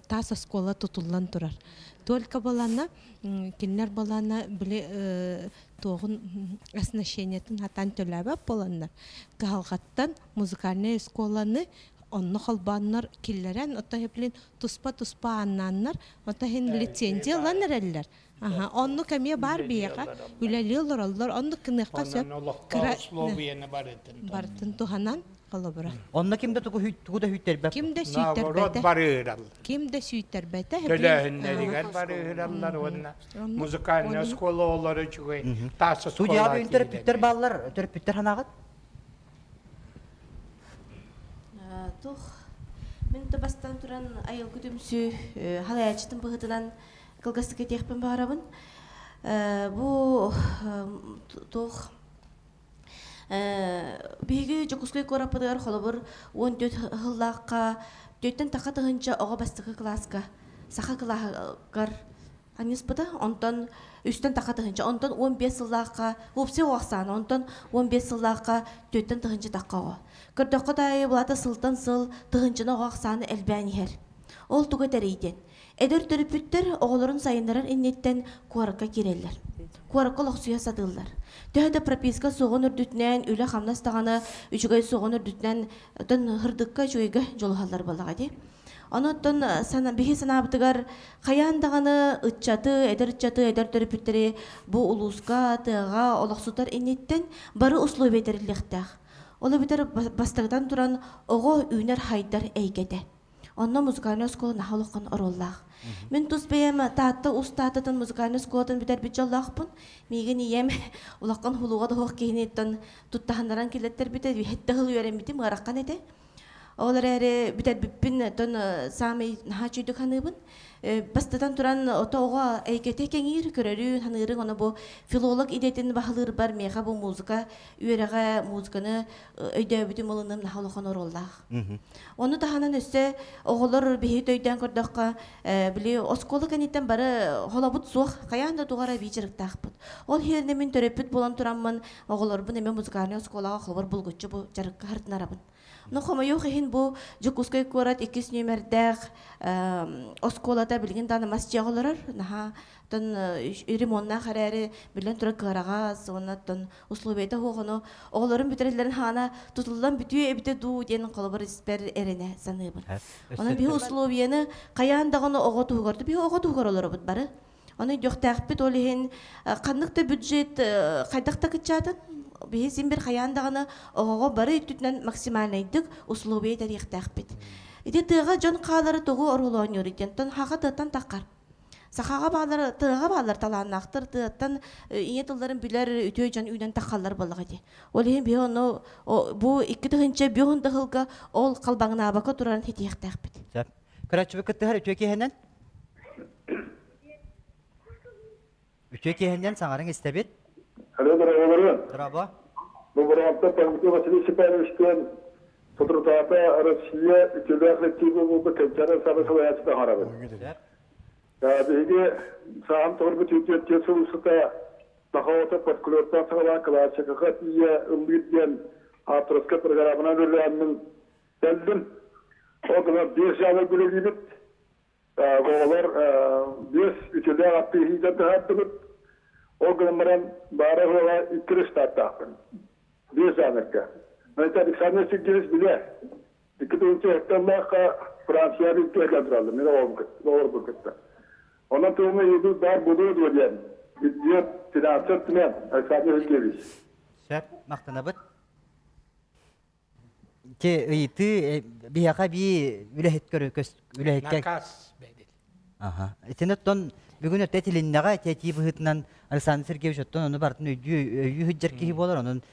таас оскуола тутуллан турар. Только балана кинилэр балана били туоҕун оснащениетын хатан төлөөбөт буоланнар кыһалҕаттан музыкальнай оскуоланы онно холбооннор киллэрэн оттон блин туспа-туспа ааннааннар оттон иһин лицензия ылан эрэллэр. Аха, оннук эмиэ баар биһиэхэ үлэлии олороллор, оннук гыныахха сөп. Кыра условияны барытын барытын туһанан холобура. Онно ким да тугу тугу да сүүттэрбэт. Ким да сүүттэрбэтэ. Барыыраллар. Ким да сүүттэрбэтэ. Төлөөһүннэригэр барыыраллар уонна музыкальная школа олору үчүгэй таас оскуола. Судья төрөппүттэр бааллар, төрөппүттэр ханаҕыт? Тух мин да бастан туран айылгы түмсүү халаячытын быһытынан кылгастык этиэхпин баарабын. Бу туох биһиги Дьокуускай куораппытыгар холобур 14 сыллаахха төттөн таха тыһынча оҕо бастакы кылааска саха кылааһыгар анньыспыта. Онтон үстэн таха тыһынча, онтон 15 сыллаахха уопсай оҕо ахсаана, онтон 15 сыллаахха төттөн тыһынча тахха оҕо. Көрдөххө таайы булата сылтан сыл тыһынчаны оҕо ахсаана элбээн иһэр. Ол туга тэрийдин. Эдэр төрөппүттэр оҕолорун сайыннарар инниттэн куоракка киирэллэр. Куоракка олохсуйа сатыыллар. Төһө да прописка суоҕун үрдүтүнэн, үлэ-хамнас даҕаны үчүгэй суоҕун үрдүтүнэн, оттон хырдыкка үчүгэйгэ дьулуһаллар буоллаҕа дии. Онон биһи санаабытыгар хайаан даҕаны ыччаты, эдэр ыччаты, эдэр төрөппүттэри бу улууска, тыаҕа олохсутар инниттэн бары условия тэриллиэхтээх. Ол эбэтэр бастакытан туран оҕо үүнэр-хайдар эйгэтэ. Онно музыкальнай оскуола наһаа улахан оруоллаах. Мин тус бэйэм Таатта устаатытын музыкальнай оскуолатын бүтэрбит дьоллоохпун. Миигин ийэм улахан хулуга да суох киһиниттэн туттаһыннаран киллэттэрбитэ, үһэттэ сыл үөрэммитим ыарахан этэ. Ол эрээри бүтэрбиппин оттон саамай наһаа үчүгдүк саныыбын. Бастатан туран ото оҕо эйгэтэ кэҥиир, көрөрүн, саныырыҥ, ону бу филолог идэтин баһылыырбар миэхэ бу музыка үөрэҕэ, музыканы өйдөөбүтүм ылыным наһаа улахан оруоллаах. Ону таһынан өссө оҕолор биһиги өйдөөн көрдөххө, били оскуола кэнниттэн бары холобут суох, хайаан да тугара эбии дьарыктаахпыт. Ол иһин мин төрөппүт буолан тураммын, оҕолорбун эмиэ музыкальнай оскуолаҕа холобур булгуччу бу дьарыкка хартынарабын. Но хомойуох иһин бу Дьокуускай куорат иккис нүөмэрдээх оскуолата билигин даҕаны мас дьиэҕэ олорор. Наһаа тон ремоннаах эрээри билэн турар кыараҕас уонна тон условията суох ону оҕолорун бүтэрэллэрин хаана тутуллан бүтүө эбитэ дуу диэн холобур испэр эрэнэ саныыбын. Онон биһи условияны хайаан даҕаны оҕо туһугар биһи оҕо туһугар олоробут бары. Ону өйдүөхтээхпит ол иһин ханнык да бюджет хайдах да кыччаатын биһи син бир хайаан даҕаны оҕоҕо бары өттүтүнэн максимальнайдык условия тэриэхтээхпит. Ити тыаҕа дьон хаалары тугу оруолоонньуур диэн тон хаха тыаттан таххар. Сахаҕа баалар тыаҕа баалар талааннаахтар тыаттан ийэ тылларын билэр үтүө дьон үүнэн таххаллар буоллаҕа дии. Ол иһин биһи ону бу 2005 сылга ол халбаҥнаабакка турарын ситиһиэхтээхпит. Сөп. Көрөөччүбүт кыттыһар үтүө киэһэнэн. Үтүө киэһэнэн саҥарыҥ истэбит. Алло, дороголору. Дорообо. Бу быраапта Павел Василий Степановичтыын соторутааҕыта Россия үтүөлээх коллективы буолбут Кэнчээри ансамбль салайааччыта аҥарабын. Биһиги саам тоҕорбут үтүө сыл устата саха оҕото фольклортан саҕалаан классикаҕа тиийэ ыллыыр диэн авторскай программанан үлэлээммин кэллим. Ол гынан биэс дьаабай үлэлиибит. Оҕолор биэс үтүөлээх аттыыһыыга таһаардыбыт. Ол гынан баран баара-суоҕа икки штаттаахпын. Биэс жанрга. Это Александр Сергеевич билэ. Икки тыһыынча hектарлаахха Франция икки тураллар. Мин оҕолорбун кытта. Онон туома ыйытыы баар буолуо дуо диэн бюджет финанса өттүнэн Александр Сергеевич. Сөп, махтанабыт. Ити ыйытыы биһиэхэ бии үлэһит көрө үлэһиккэ Наказ бэдил. Аха. Итини оттон бүгүн өттө этилиннэҕэ этии быһыытынан Александр Сергеевич оттон ону барытын өйдүү өйүү сылдьар киһи буолар, онон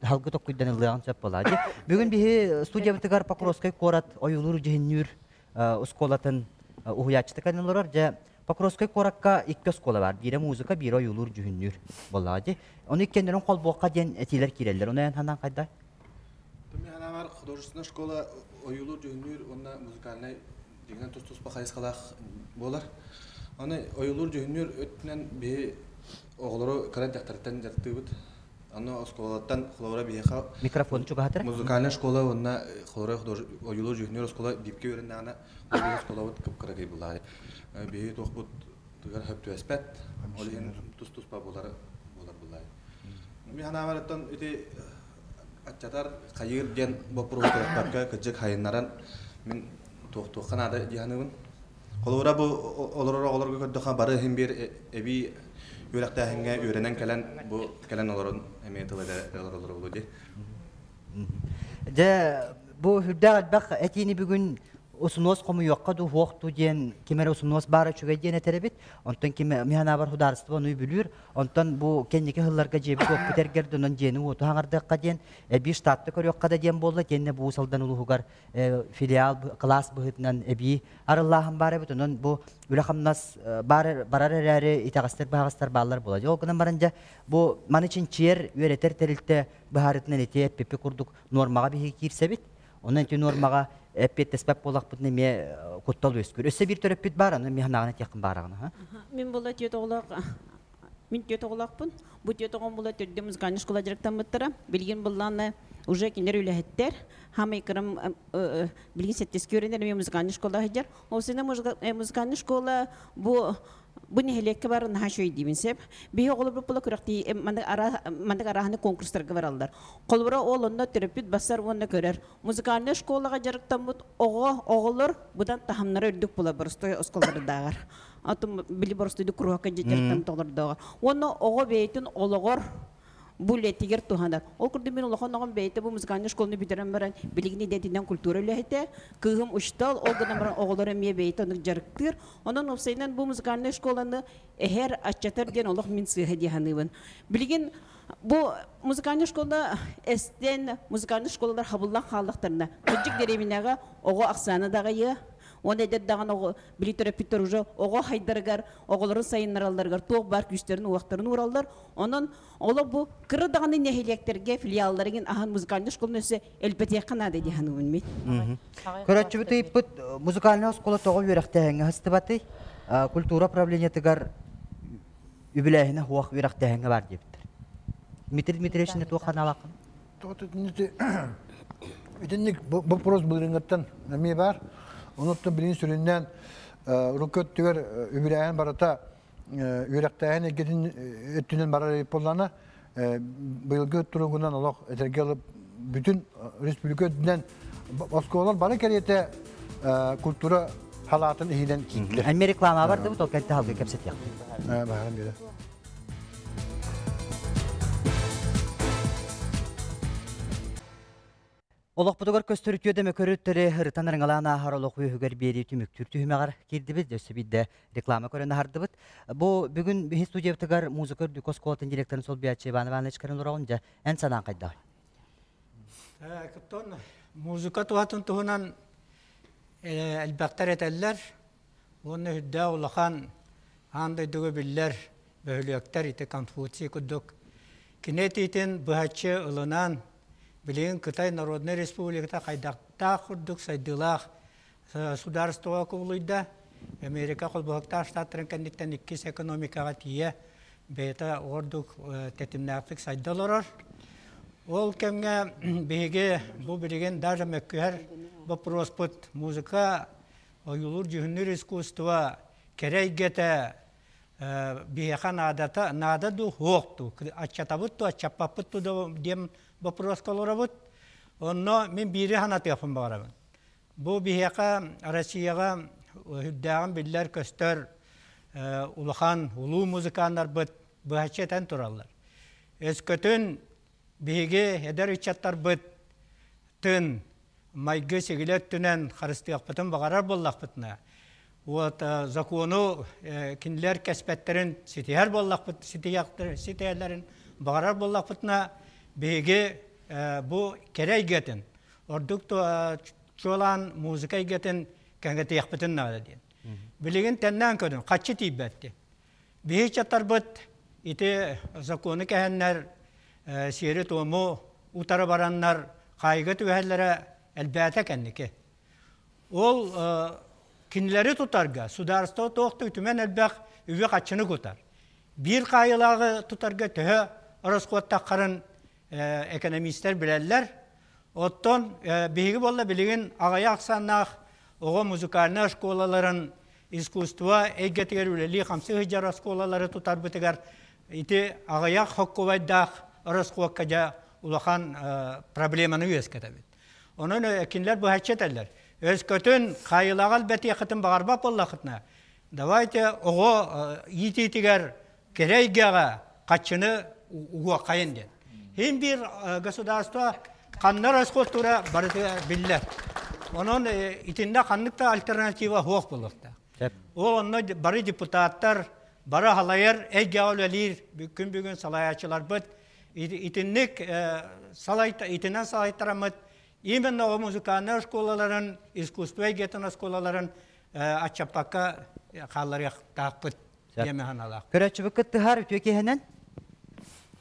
халгы токкуйдан ыллыаҕын сөп буолаа. Бүгүн биһи студиябытыгар Покровскай куорат ойуулуур дьүһүннүүр оскуолатын уһуйааччыта кэлэн олорор. Дьэ, Покровскай куоракка икки оскуола бар. Биирэ музыка, биирэ ойуулуур дьүһүннүүр буоллаҕа дии. Ону иккиэннэрин холбуохха диэн этиилэр киирэллэр. Ону эн санаан хайда? Мин санаабар художественная школа ойуулуур дьүһүннүүр уонна музыкальнай дьиҥинэн тус-туспа хайысхалаах буолар. Аны ойуулуур дьүһүннүүр өттүнэн биһи оҕолору кыра дьахтартан дьарыктыыбыт. Аны оскуолаттан холобура биһиэхэ микрофон чугаһатар. Музыкальная школа уонна холобура ойуулуур дьүһүннүүр оскуола бииргэ үөрэннэҕинэ биһиги оскуолабыт кып-кыракый буллаҕай. Биһиги туохпут тугар хөп түбэспэт. Ол иһин тус-туспа буолар буолар буллаҕай. Мин санаабар оттон ити аччатар хайыыр диэн боппуруоһу туруохпакка кырдьык хайыннаран мин туохтуохха наада дии саныыбын. Холобура бу олорор оҕолорго көрдөххө бары иһин биир эбии үөрэхтээһиҥҥэ үөрэнэн кэлэн бу кэлэн олорон эмиэ тыл этэ олороллор буолуо дии. Дьэ бу сүрдээх элбэх этиини бүгүн усунуос хомуйуохха дуу суох дуу диэн ким эрэ усунуос баара үчүгэй диэн этэр эбит. Онтон ким миһанаабар судаарыстыба ону үбүлүүр. Онтон бу кэнники сылларга дьиэбит уоппут эргэрдэ, онон дьиэни-уоту хаҥардыахха диэн, эбии штатты көрүөххэ да диэн буолла. Итиэннэ бу Уус Алдан улууһугар филиал кылаас быһыытынан эбии арыллааһын баар эбит. Онон бу үлэ-хамнас бар барар эрээри итэҕэстэр-быһаҕастар бааллар буолар. Ол гынан баран дьэ бу маны чинчийэр, үөрэтэр тэрилтэ быһаарыытынан ити эппиппит курдук нуормаҕа биһиги киирсэбит. Онон ити нуормаҕа эппиэттэспэт буоллахпытына эмиэ куттал үөскүүр. Өссө биир төрөппүт баар, аны эмиэ санааҕын этиэххин баараҕын. Мин була түөрт оҕолоох мин түөрт оҕолоохпун. Бу түөрт оҕом була төрдө музыкальнай школа дьарыктаммыттара. Билигин буллаана уже кинилэр үлэһиттэр. Хамай кырам билигин сэттискэ үөрэнэр эмиэ музыкальнай школа сылдьар. Ол сина музыкальнай школа бу бу нэһилиэккэ бар наһаа үчүгэй диибин сөп. Биһи оҕолорбут була күрэхтии маннык арааһыны конкурстарга бараллар. Холобура ол онно төрөппүт бассар уонна көрөр. Музыкальнай школаҕа дьарыктаммыт оҕо оҕолор быдан таһымнара үрдүк була боростой оскуолалардааҕар. Атын били боростойду куруһакка дьарыктаммыт оҕолордооҕор. Уонна оҕо бэйэтин олоҕор бу үлэтигэр туһанар. Ол курдук мин улахан оҕом бэйэтэ бу музыкальнай школаны бүтэрэн баран билигин идэтинэн культура үлэһитэ, кыыһым учтал, ол гынан баран оҕолор эмиэ бэйэтэ оннук дьарыктыыр. Онон уопсайынан бу музыкальнай школаны эһэр, аччатар диэн олох мин сыыһа дии саныыбын. Билигин бу музыкальнай школа эстэн, музыкальнай школалар хабыллан хааллахтарына, кырдьык дэриэбинэҕэ оҕо ахсаана даҕайыа, уонна эдэр даҕаны оҕо били төрөппүттэр уже оҕо хайдарыгар, оҕолорун сайыннаралларыгар туох баар күүстэрин-уохтарын уураллар. Онон олох бу кыра даҕаны нэһилиэктэргэ филиалларыгын аһан музыкальнай школаны өссө элбэтиэххэ наада дии саныыбын мин. Көрөөччүбүт ыйыппыт музыкальнай оскуола тоҕо үөрэхтээһиҥҥэ сыстыбатый? Культура управлениетыгар үбүлээһинэ суох үөрэхтээһиҥҥэ баар диэбиттэр. Дмитрий Дмитриевич не туох ханаалааххын? Итинник вопрос былырыҥҥыттан эмиэ баар. Онуттан билигин сүрүннээн урукку өттүгэр үбүлээһин барыта үөрэхтээһин эйгэтин өттүнэн барар буоллаҕына, быйылгы туругунан олох этэргэ ылып бүтүн республика үрдүнэн оскуолалар бары кэриэтэ культура халаатын иһинэн киирдилэр. Эмиэ реклама бардыбыт, ол кэнтэ халгы кэпсэтиэхпит. Баһарым биэрэ. Олохпутугар көстөр үтүө да мөкөрүттэри ырытан ырыҥалаан ааһар олох үөһүгэр биэрии түмүктүүр түһүмэҕэр киирдибит, өссө биирдэ реклама көрөн аһардыбыт. Бу бүгүн биһи студиябытыгар музыка үрдүк оскуолатын директорын солбуйааччы Иван Иванович көрөн олороҕун дьэ эн санаан хайдаҕый? Оттон музыка туһатын туһунан элбэхтэр этэллэр уонна үрдээх улахан аан дойдуга биллэр бөһүлүөктэр ити Конфуций курдук кини этиитин быһаччы ылынан билигин Кытай Народнай Республиката хайдахтаах курдук сайдыылаах судаарыстыбаҕа кубулуйда. Америка Холбоһуктаах Штаттарын кэнниттэн иккис экономикаҕа тиийэ бэйэтэ ордук тэтимнээхтик сайда олорор. Ол кэмҥэ биһиги бу билигин даже мөккүһэр боппуруоспут музыка, ойуулуур-дьүһүннүүр искусство кэрэ эйгэтэ биһиэхэ наадата наада дуу, суох дуу, аччатабыт дуу, аччаппаппыт дуу диэн боппуруоска олоробут. Онно мин биири санатыахпын баҕарабын. Бу биһиэхэ Россияҕа үрдээҕин биллэр-көстөр улахан улуу музыканнарбыт быһаччы этэн тураллар. Өскөтүн биһиги эдэр ыччаттарбыт тын майгы-сигили өттүнэн харыстыахпытын баҕарар буоллахпытына, вот закону кинилэр кэспэттэрин ситиһэр буоллахпыт ситиһэллэрин баҕарар буоллахпытына, биһиги бу кэрэ эйгэтин, ордук чуолаан музыка эйгэтин кэҥэтиэхпитин наада диэн. Билигин тэннээн көрүн, хаччы тиийбэт. Биһи ыччаттарбыт ити закону кэһэннэр, сиэри-туому утары бараннар хаайыга түбэһэллэрэ элбээтэ кэнники. Ол кинилэри тутарга судаарыстыба туох да үтүмэн элбэх үбү-хаччыны кутар. Биир хаайыылааҕы тутарга төһө ороскуоттаххарын экономистар билэллэр. Оттон биһиги буолла билигин аҕыйах ахсааннаах оҕо музыкальнай оскуолаларын искусство эйгэтигэр үлэлии-хамсыы сылдьар оскуолалары тутарбытыгар ити аҕыйах хоккубайдаах ороскуокка дьэ улахан проблеманы үөскэтэбит. Онон кинилэр быһаччы этэллэр. Өскөтүн хаайыылааҕы элбэтиэххитин баҕарбат буоллаххытына, давайте оҕо иитиитигэр кэрэ эйгэҕэ хаччыны угуоххайын диэн. Хин биир государство ханна расходтуура барыта биллэр. Онон итиннэ ханнык да альтернатива суох буолуохтаах. Ол онно бары депутаттар, бары халайар эйгэҕэ үлэлиир күн бүгүн салайааччыларбыт итинник итинэн салайтараммыт именно о музыкальнай школаларын, искусство эйгэтин оскуолаларын аччаппакка хаалларыахтаахпыт. Диэмэ санаалаах. Көрөөччүбүт кыттыһар үтүө киэһэнэн.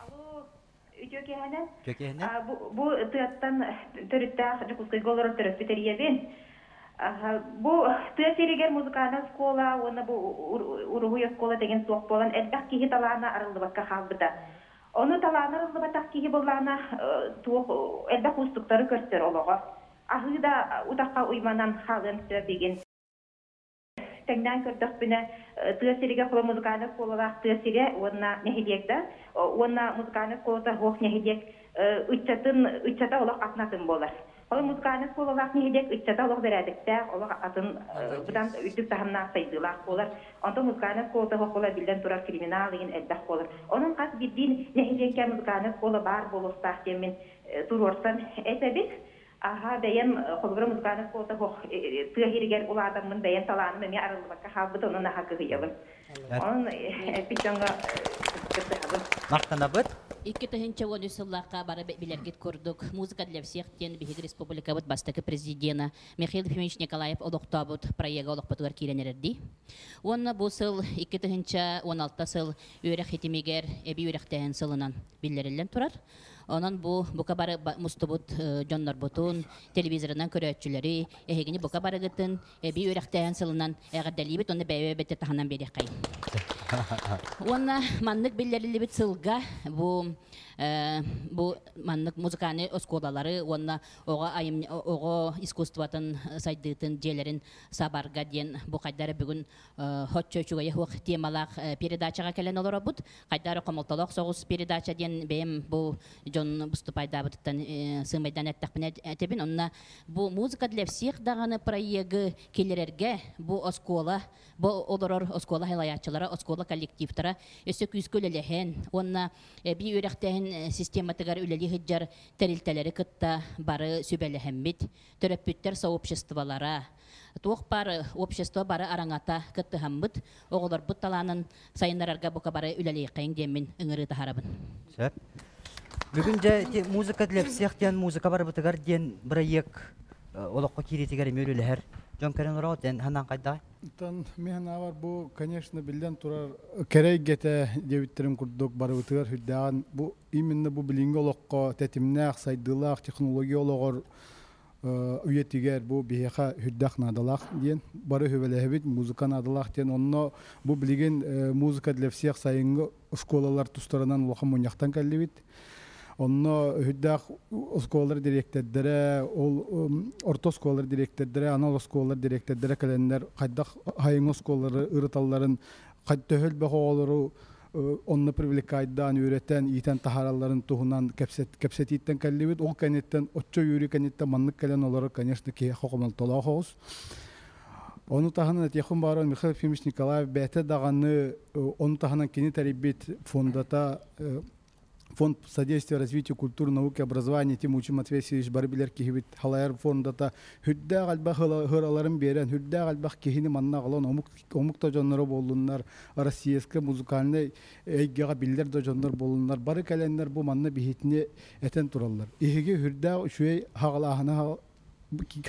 Алло, үтүө киэһэнэн. Үтүө киэһэнэн. Бу тыаттан төрүттээх Дьокуускайга олорор төрөппүт эрийэбин. Бу тыа сиригэр музыкальнай оскуола уонна бу уруһуй оскуола деген суох буолан элбэх киһи талаана арыллыбакка хаалбыта. Ону талаана арыллыбатах киһи буоллаҕына туох элбэх уустуктары көрсөр олоҕо. Аһыы да утахха уйманан хаалыан сөп игин. Тэҥнээн көрдөхпүнэ, тыа сиригэр холо музыкальнай оскуолалаах тыа сирэ уонна нэһилиэк да, уонна музыкальнай оскуолата суох нэһилиэк ыччатын ыччата олох атын атын буолар. Холо музыкальнай оскуолалаах нэһилиэк ыччата олох бэрээдэктээх, олох атын быдан үрдүк таһымнаах сайдыылаах буолар. Онтон музыкальнай оскуолата суох буолар, биллэн турар, криминал игин элбэх буолар. Онон хас биирдии нэһилиэккэ музыкальнай оскуола баар буолуохтаах диэммин туруорсан этэбин. Аһа, бэйэм холобура музыкальнай оскуолата суох тыа иһигэр улаатаммын бэйэм талааным эмиэ арыллыбакка хаалбыт, онон наһаа кыһыйабын. Онон эппит дьоҥҥо кыттыһабын. Махтанабыт. 2013 сыллаахха бары билэргит курдук «Музыка для всех» диэн биһиги республикабыт бастакы президена Михаил Ефимович Николаев олохтообут проега олохпутугар киирэн эрэрдии. Уонна бу сыл 2016 сыл үөрэх хитимигэр эбии үөрэхтээһин сылынан биллэриллэн турар. Онон бу бука бары мустубут дьоннорбутун, телевизорынан көрөөччүлэри, эһигини бука барыгытын эбии үөрэхтээһин сылынан эҕэрдэлиибит уонна бэйэ-бэйэбитин таһынан биэриэххэйин. Уонна маннык биллэриллибит сылга бу бу маннык музыкальнай оскуолалары уонна оҕо айымньы оҕо искусствотын сайдыытын дьиэлэрин сабарга диэн бу хайдары бүгүн хоччо үчүгэйэ суох темалаах передачаҕа кэлэн олоробут. Хайдары хомолтолоох соҕус передача диэн бэйэм бу дьон выступайдаабытыттан сыымайдан эттэхпинэ этэбин. Онно бу музыка для всех даҕаны проегы киллэрэргэ бу оскуола бу олорор оскуола салайааччылара, оскуола коллективтара өссө күүскэ үлэлэһэн уонна эбии үөрэхтээһин систематыгар үлэлии сылдьар тэрилтэлэри кытта бары сүбэлэһэммит, төрөппүттэр сообществолара, туох баар общество бары араҥата кыттыһаммыт, оҕолорбут талаанын сайыннарарга бука бары үлэлиэххэйиҥ диэммин ыҥырыы таһаарабын. Сөп. Бүгүн дьэ музыка для всех диэн музыка барыбытыгар диэн бырайыак олоххо киириитигэр эмиэ үлэлэһэр дьон кэлэн олороҕут эн ханаан хайдаҕай? Оттон мин санаабар бу, конечно, биллэн турар кэрэ эйгэтэ диэбиттэрин курдук барыбытыгар сүрдээҕин бу именно бу билиҥҥи олоххо тэтимнээх, сайдыылаах технология олоҕор үйэтигэр бу биһиэхэ сүрдээх наадалаах диэн бары сүбэлэһэбит музыка наадалаах диэн онно бу билигин музыка для всех сайыҥҥы оскуолалар тустарынан улахан мунньахтан кэллибит онно сүрдээх оскуолалар дириэктэрдэрэ ол орто оскуолалар дириэктэрдэрэ анал оскуолалар дириэктэрдэрэ кэлэннэр хайдах сайыҥҥы оскуолалары ырыталларын төһө элбэх оҕолору онно привлекайдаан үөрэтэн иитэн таһааралларын туһунан кэпсэтииттэн кэллибит. Ол кэнниттэн оччо үөрүү кэнниттэн маннык кэлэн олорор, конечно, киһиэхэ хомолтолоох оҕус. Ону таһынан этиэхпин баҕарар Михаил Ефимович Николаев бэйэтэ даҕаны ону таһынан кини тэрийбит фондата Фонд содействия развитию культуры, науки, образования Тимучи Матвей Васильевич бары билэр киһибит халайар фондата хүрдээх элбэх ыһыраларын биэрэн, хүрдээх элбэх киһини манна аҕалан омук омук да дьонноро буоллуннар, российскай музыкальнай эйгэҕэ биллэр да дьоннор буоллуннар, бары кэлэннэр бу манна биһитини этэн тураллар. Иһиги хүрдээх үчүгэй хаҕалааһына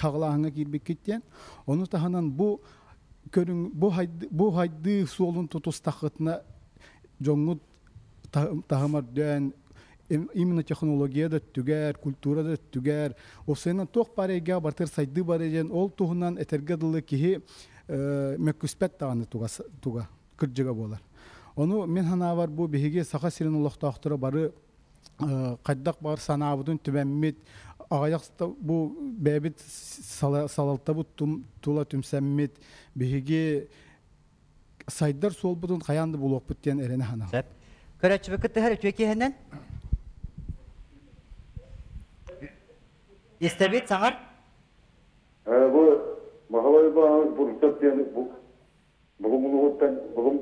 хаҕалааһыҥҥа киирбиккит диэн. Ону таһынан бу көрүҥ бу бу хайдыы суолун тутустаххытына дьоҥҥут таһым өрдөөн именно технология да өттүгэр, культура да өттүгэр, уопсайынан туох баар эйгэҕэ барытыгар сайдыы бар диэн ол туһунан этэргэ дылы киһи мөккүспэт даҕаны туга, туга кырдьыга буолар. Ону мин санаабар бу биһиги Саха сирин олохтоохторо бары хайдах баар санаабытын түмэммит, аҕыйах бу бэйэбит салалтабыт тула түмсэммит, биһиги сайдар суолбутун хайаан да булуохпут диэн эрэнэ санаабыт. Сөп. Көрөөччүбүт кыттыһар үтүө киэһэнэн. Истэбит саҥар. Бу Баһылай Иванович Бурцев диэн Булуҥ улууһуттан Булуҥ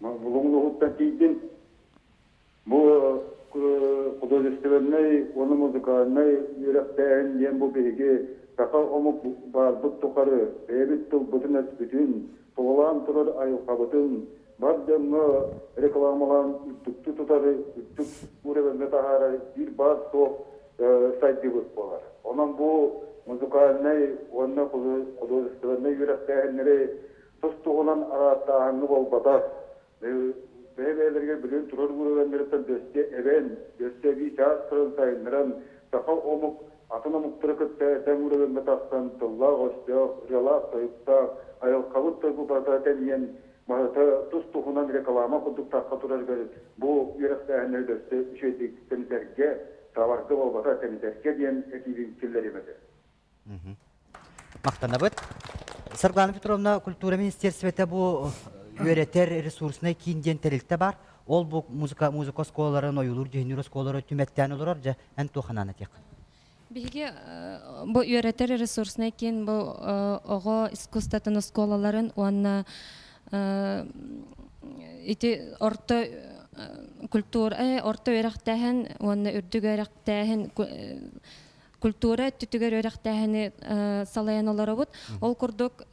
Булуҥ улууһуттан тиийдим. Бу художественнай уонна музыкальнай үөрэхтээһин диэн бу биһиги саха омук баарбыт тухары бэйэбит тылбытын-өспүтүн, тулалаан турар айылҕабытын бар дьоҥҥо рекламалаан үрдүктүү тутары, үрдүк уровеҥҥа таһаарар биир баар-суох сайдыыбыт буолар. Онон бу музыкальнай уонна художественнай үөрэхтээһиннэри тус-туһунан араастааһыҥҥа буолбатах, бэйэ-бэйэлэригэр билин турар уровеннарыттан дөссө эбэн, дөссө эбии чаас туран сайыннаран, саха омук атын омуктары кытта тэҥ уровеҥҥа тахсан, тыллаах-өстөөх, ырыалаах-тойуктаах, айылҕабыт тойгу барыта тэнийэн, барыта тус-туһунан реклама курдук тахха турарыгар бу үөрэхтээһиннэри дөссө үчүгэйдик тэнитэргэ, сабарга буолбата тэнитэргэ диэн этиибин киллэриэм этэ. Махтанабыт. Саргылана Петровна, культура министерствота бу үөрэтэр ресурснай киин диэн тэрилтэ бар. Ол бу музыка музыка оскуолаларын, ойуулуур дьүһүннүүр оскуолалары түмэттээн олорор. Дьэ, эн туох анаан этиэххин? Биһиги бу үөрэтэр ресурснай киин бу оҕо искусствотын оскуолаларын уонна ити орто культура орто үөрэхтээһин уонна үрдүк үөрэхтээһин культура өттүтүгэр үөрэхтээһини салайан олоробут. Ол курдук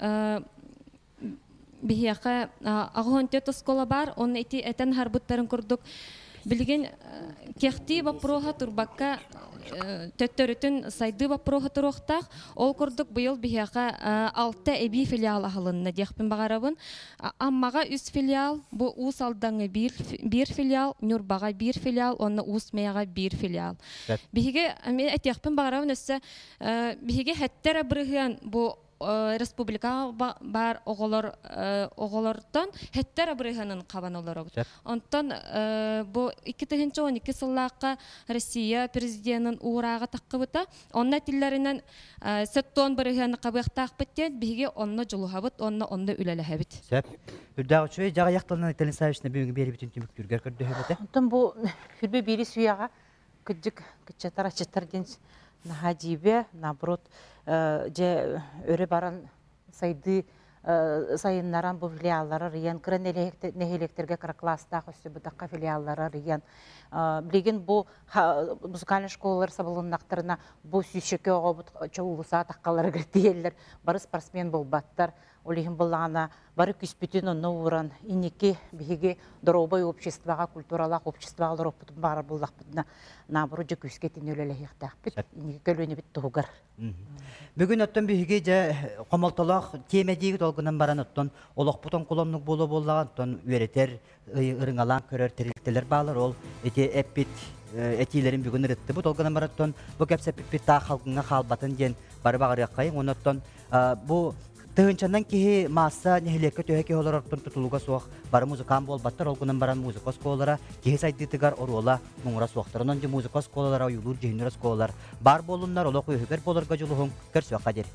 биһиэхэ аҕыһон түөрт оскуола баар, онно ити этэн аһарбыттарын курдук билигин кехтии боппуруоһа турбакка төттөрүтүн сайдыы боппуруоһа туруохтаах. Ол курдук быйыл биһиэхэ алта эбии филиал аһылынна диэхпин баҕарабын. Аммаҕа үс филиал, бу Уус Алдаҥҥа биир, биир филиал, Ньурбаҕа биир филиал уонна Уус Мэйэҕэ биир филиал. Биһиги этиэхпин баҕарабын өссө биһиги хэттэ эрэ бырыһыан бу Республикаҕа баар оҕолор оҕолортон хэттэр абырыһанын хабан олоробут. Онтон бу 2012 сыллаахха Россия президенин уурааҕа таххыбыта. Онно этиллэринэн сөттуон бырыһыаны хабыахтаахпыт диэн биһиги онно дьулуһабыт, онно онно үлэлэһэбит. Сөп. Үрдээх үчүгэй дьаҕайах тылынан Италин Савична бүгүҥҥү биэрибитин түмүктүүргэр көрдөһөбүтэ. Онтон бу хүрбэ биири сүяҕа кыдьык кыччатар аччатар диэн наһаа дьиибэ, наоборот, дьэ өрө баран сайдыы сайыннаран бу филиаллары арыйан, кыра нэһилиэктэргэ кыра класстаах өссө бытахха филиаллары арыйан, билигин бу музыкальный школалар сабылыннахтарына бу сүүсчэкэ оҕобут чоулусаа таххаларыгар тиийэллэр, бары спортсмен буолбаттар. Ол иһин буллаҕына бары күспүтүн онно ууран, инники биһиги доруобай обществоҕа, культуралаах обществоҕа олоруохпутун баҕарар буоллахпытына, наоборот дьэ күүскэ итини үлэлэһиэхтээхпит, инники көлүөнэбит туһугар. Бүгүн оттон биһиги дьэ хомолтолоох тиэмэ диигит ол гынан баран оттон олохпут оҥкуломнук буолуо буоллаҕа оттон үөрэтэр, ырыҥалаан көрөр тэрилтэлэр баалар ол ити эппит этиилэрин бүгүн ырыттыбыт ол гынан баран оттон бу кэпсэппиппит таах халгыҥҥа хаалбатын диэн бары баҕарыаххайыҥ уонна оттон бу тыһыынчанан киһи маасса нэһилиэккэ төһө киһи олорортон тутулуга суох бары музыкант буолбаттар ол гынан баран музыка оскуолалара киһи сайдыытыгар оруола муҥура суохтар онон дьэ музыка оскуолалара ойуулуур дьүһүннүүр оскуолалар баар буоллуннар олох үөһүгэр буоларга дьулуһуҥ көрсүөххэ диэри.